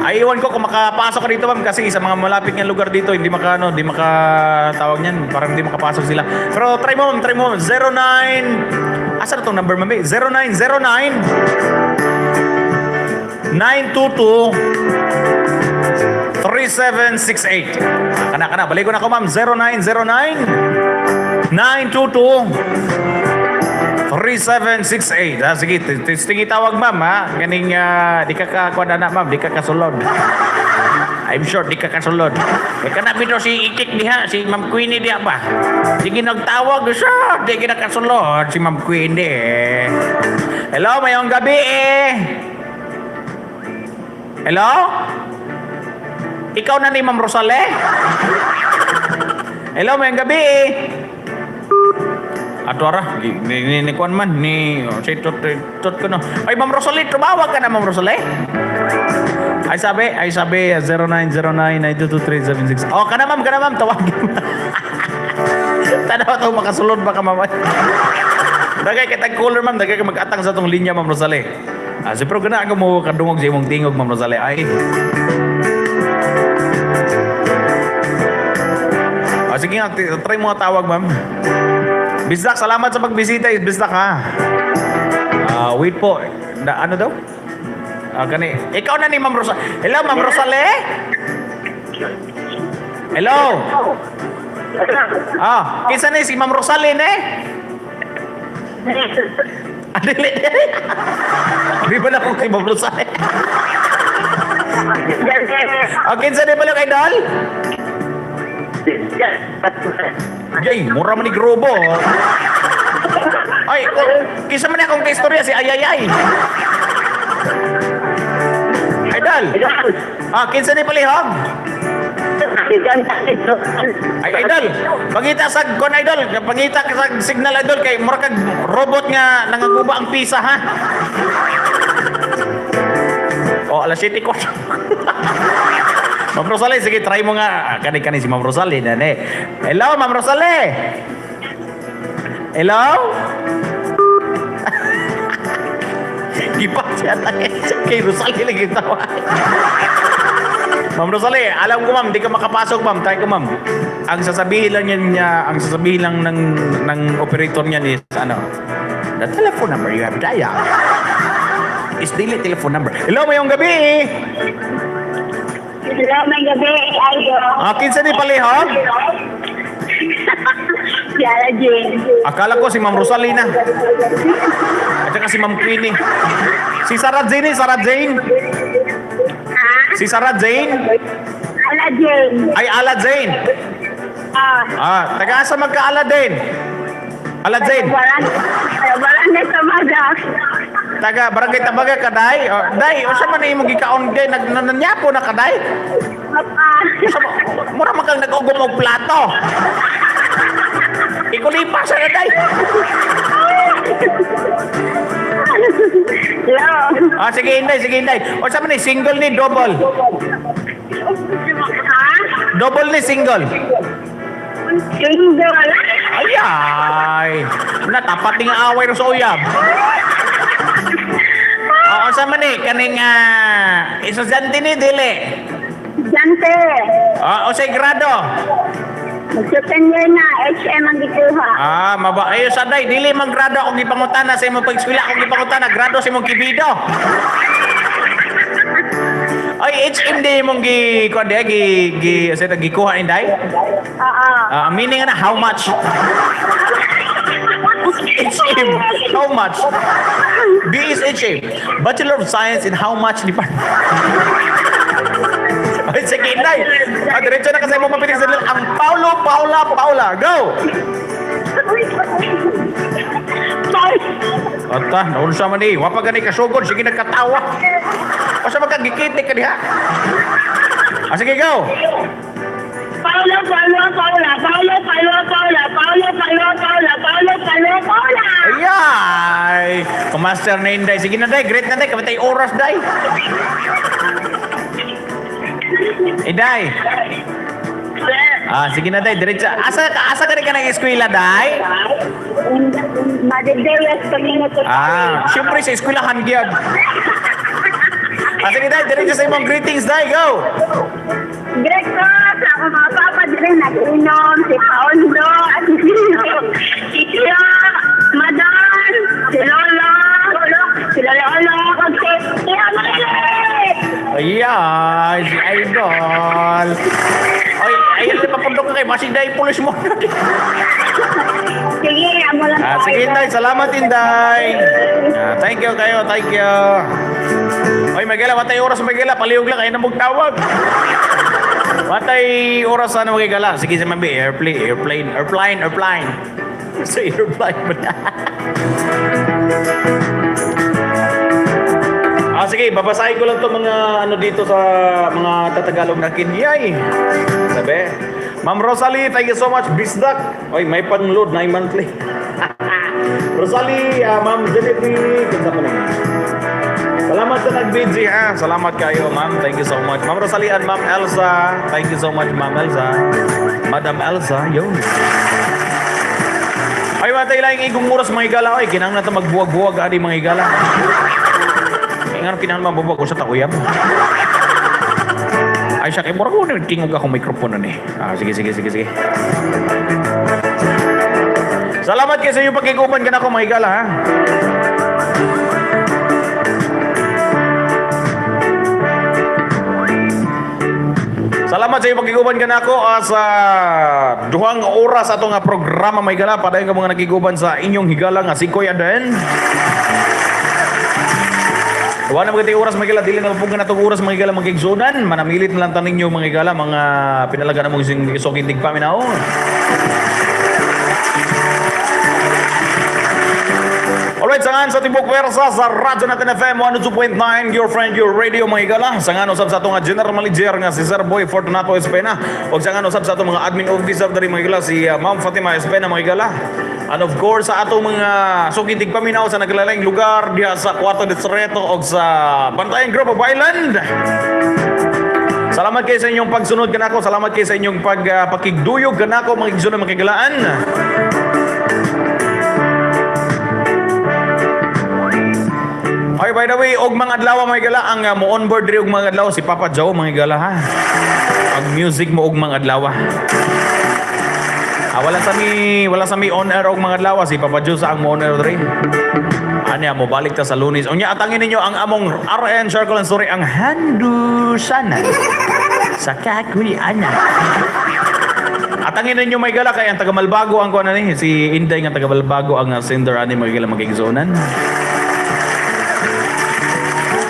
Ay, iwan ko kung makapasok ka dito, ma'am, kasi sa mga malapit nga lugar dito, hindi maka, ano, hindi makatawag niyan, parang hindi makapasok sila. Pero try mo, ma'am, try mo, ma'am. 09, asa na tong number, ma'am? Eh? 0909 922 3768. Kana, kana, balik ko na ko, ma'am. 0909 922 3768. Ah, sige, tingi tawag, ma'am, ha. Ganing di ka kakuan na, ma'am, di ka kasulod. I'm sure di ka kasulod. Eh kana bitaw si Ikik diha, si Ma'am Queenie diha ba? Sige nagtawag siya, di ka kasulod si Ma'am Queenie. Eh. Hello, maayong gabi eh. Hello? Ikaw na ni Ma'am Rosale? Hello, maayong gabi eh. Ato ara, ni kuan man ni oh, si tut tut ko no. Ay, Ma'am Rosalie, tumawag ka na, Ma'am Rosalie. Ay sabi 0909922376. Oh, kana ma'am, kana ma'am, tawagin. Tanaw to makasulod ba ka, ma'am? Dagay kay tag caller, ma'am, dagay ka mag-atang sa tong linya, Ma'am Rosalie. Ah, si pero gana ako mo kadungog sa imong tingog, Ma'am Rosalie. Ay. Ah, sige nga, try mo nga tawag, ma'am. Bisdak, salamat sa pagbisita, Bisdak ha. Ah, wait po. Na, ano daw? Ah, kani. Ikaw na ni Ma'am Rosa. Hello, Ma'am Rosale? Hello? Ah, kinsa ni si Ma'am Rosaline eh? Ah, dili, dili. Di ba na kung si Ma'am Rosale? Ah, kinsa ni pala kay Dal? Jay, mura man ni Grobo. Ay, oh, kinsa man akong istorya si Ayayay. Idol. Ah, kinsa ni palihog? Ay, idol. Pangita sa kon, idol, pangita ka sa signal, idol, kay mura kag robot nga nangaguba ang pisa ha. Oh, alas 7 ko. Ma'am Rosalie, sige, try mo nga. Ah, kani kani si Ma'am Rosalie nane. Hello, Ma'am Rosalie. Hello? Gipa siya kay Rosalie lagi tawa. Ma'am Rosalie, alam ko ma'am, di ka makapasok, ma'am. Try ko, ma'am. Ang sasabihin lang niya, ang sasabihin lang ng operator niya is ano, "The telephone number you have dialed is dili telephone number." Hello, maayong gabi.
Hello, maayong gabi, Idol.
Ah, kinsa ni palihog?
Si Ala Jane.
Akala ko si Ma'am Rosalina. At saka si Ma'am Queenie. Si Sarah Jane, eh, Sarah Jane.
Ha?
Si Sarah Jane.
Ala Jane.
Ay, Ala Jane.
Ah.
Ah, taga-asa magka-Ala din? Ala Jane.
Barangay Tabaga.
Taga Barangay Tabaga ka, day? O, day, unsa man imong gikaon day? Nag nananyapo na ka, day?
Papa.
Unsa mo mura man kang nag-ugom og plato. Ikulipa sa na, day.
Hello.
Ah, sige, Inday, sige, Inday. Unsa man ni single ni double?
Ha?
Double ni single.
Single.
Ay, ay. Natapat ning away ro sa uyab. Oo, unsa man ni kaning estudyante ni dili?
Jante.
Ah, unsay grado?
Mag-second year na. HM ang gikuha.
Ah, maba ayo sa day dili man grado akong gipangutana sa imong pag-eskwela, akong gipangutana grado sa imong kibido. Ay, HMD imong gi kuan di gi gi sa ta gikuha inday?
Oo.
Ah, ang meaning na how much? HM, how much? B is HM. Bachelor of Science in how much department? Ay, sige, Inday. Ah, diretso na kasi mo mapitik sa ang Paulo, Paula, Paula. Go!
Sorry.
Ata, naunsa man eh. Wapa gani kasugod, sige nagkatawa. O sa magkagikitik ka diha. Ah, sige, go!
Paolo, Paolo, Paula, Paolo, Paolo, Paula, Paolo, Paolo, Paula, Paolo, Paolo, Paula.
Ayay! Kumaster na Inday. Sige na, day. Great na, day. Kamatay oras, day. Inday. Ah, sige na, day. Diretsa. Asa ka rin ka ng eskwela, day?
Madedeyas Community.
Ah, syempre sa eskwelahan gyud. Ah, sige, day. Diretsa sa imong greetings, day. Go!
Great ko sa akong mga papa diri nag-inom, si Paondo, at si Sino, si Tio, Madon, si Lolo, si Lolo Olo, ug si Tio Marilit.
Ayay, si Idol. Ay, ayun na papundok ka kay Masig day pulis mo.
Sige, amo lang
Ah,
po,
sige,
Idol.
Inday. Salamat, Inday. Ah, thank you kayo. Thank you. Oy, Miguel, watay oras, Miguel. Palihog lang. Ayun na magtawag. Watay oras sana, Miguel. Sige, si Mami. Airplane, airplane, airplane, airplane. Sa airplane ba na? Ah, sige, babasahin ko lang to mga ano dito sa mga Tatagalog na kinyay. Sabi, Ma'am Rosalie, thank you so much. Bisdak. Oy, may pang-load, 9 monthly. Rosalie, Ma'am Genevieve, kinsa pa naman. Salamat sa nag-busy ha. Salamat kayo, ma'am. Thank you so much. Ma'am Rosalie and Ma'am Elsa. Thank you so much, Ma'am Elsa. Madam Elsa, yun. Ay, watay lang igong oras mga higala. Ay, kinahanglan na ito magbuwag-buwag ani mga higala. Ay, nga kinahanglan mabuwag ko sa tauyab. Ay, siya, kay mura ko na tingog akong microphone nun eh. Ah, sige, sige, sige, sige. Salamat kayo sa iyong pagkikupan ka na ako, mga higala, ha? Salamat sa iyong pagkiguban ka nako sa 2 oras ato nga programa, mga higala. Padayon ka mga nagkiguban sa inyong higala nga si Kuya Den. Wala na maganda oras, mga higala, dili na mapugan na oras, mga higala, magigsunan. Manamilit na lang tanin ninyo, mga higala, mga pinalaga na mong sukintig paminaw. Alright, sangan sa Tibok Pwersa sa Radyo Natin FM 102.9, your friend, your radio, mga higala. Sangan usab sa atong General Manager nga si Sir Boy Fortunato Espena. O sangan usab sa atong mga admin officer diri, mga higala, si Ma'am Fatima Espena, mga higala. And of course, sa atong mga sukintig paminaw sa naglalayng lugar diha sa Cuarto Distrito o sa Bantayan Group of Island. Salamat kayo sa inyong pagsunod kanako. Salamat kayo sa inyong pakigduyog kanako, mga igsoon, mga higalaan. Ay, by the way, og mga adlaw, mga higala, ang mo onboard diri og mga adlaw si Papa Joe, mga higala ha. Ang music mo og mga adlaw. Wala sa mi on air og mga adlaw, si Papa Joe sa ang mo on air diri. Anya mo balik ta sa Lunes. Unya atangin ninyo ang among RN Circle and Story, ang handusanan sa kakuy ana. Atangin ninyo, may gala kay ang taga Malbago ang kuan ni si Inday nga taga Malbago ang sender ani, mga gala, magigzonan.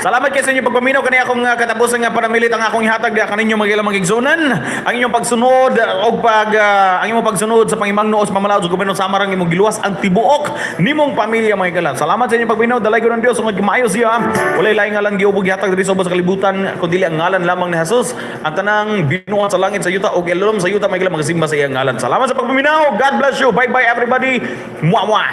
Salamat kay sa inyong pagpaminaw kani akong katapusan nga panamilit ang akong ihatag diha kaninyo, mga ilang magigsunan. Ang inyong pagsunod og pag ang imong pagsunod sa pangimangno sa pamalaod sa gobyerno sa Samarang, imong giluwas ang tibuok nimong pamilya, mga igala. Salamat sa inyong pagpaminaw. Dalay ko ng Dios ungod maayo siya. Walay laing ngalan giubog gihatag diri sa ubos sa kalibutan kundi ang ngalan lamang ni Jesus. Ang tanang binuhat sa langit, sa yuta ug ilom sa yuta, mga igala, magasimba sa iyang ngalan. Salamat sa pagpaminaw. God bless you. Bye bye, everybody. Mwah mwah.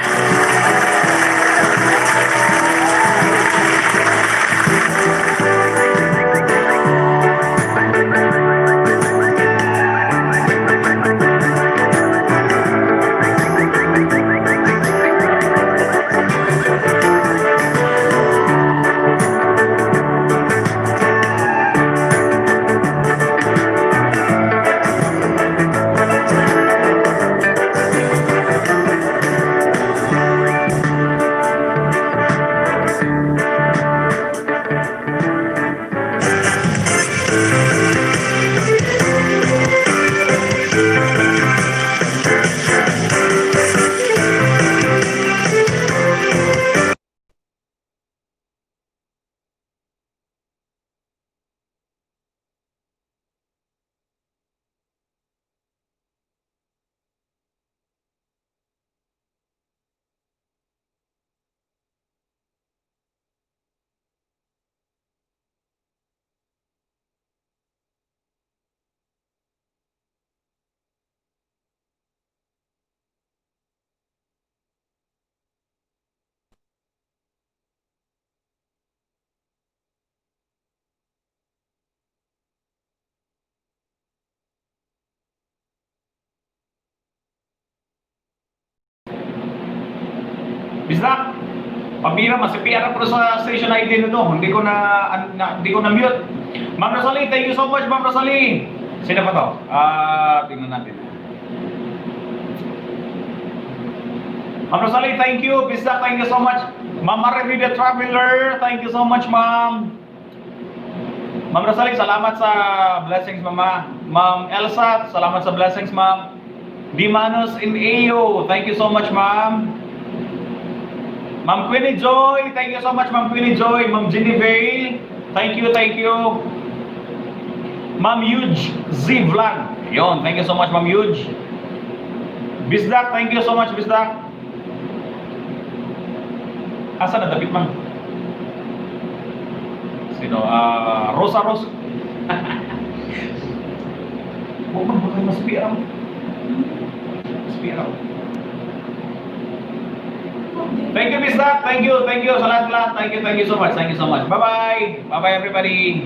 Bisdak, pabira, masipira po sa station ID nito. Hindi ko na mute. Ma'am Rosalie, thank you so much, Ma'am Rosalie. Sino pa to? Ah, tingnan natin. Ma'am Rosalie, thank you. Bisdak, thank you so much. Ma'am Marivi the Traveler, thank you so much, Ma'am. Ma'am Rosalie, salamat sa blessings, Mama. Ma'am Elsa, salamat sa blessings, Ma'am. Dimanos in AO, thank you so much, Ma'am. Ma'am Queenie Joy, thank you so much, Ma'am Queenie Joy. Ma'am Ginny Vale, thank you, thank you. Ma'am Huge Z Vlog. Yon, thank you so much, Ma'am Huge. Bisdak, thank you so much, Bisdak. Asa na dapit, Ma'am? Sino? Ah, Rosa Rose. Huwag, ma'am, baka mas PR. Mas PR. Thank you, Bisdak. Thank you, thank you sa lahat-lahat. Thank you so much. Thank you so much. Bye-bye. Bye-bye, everybody.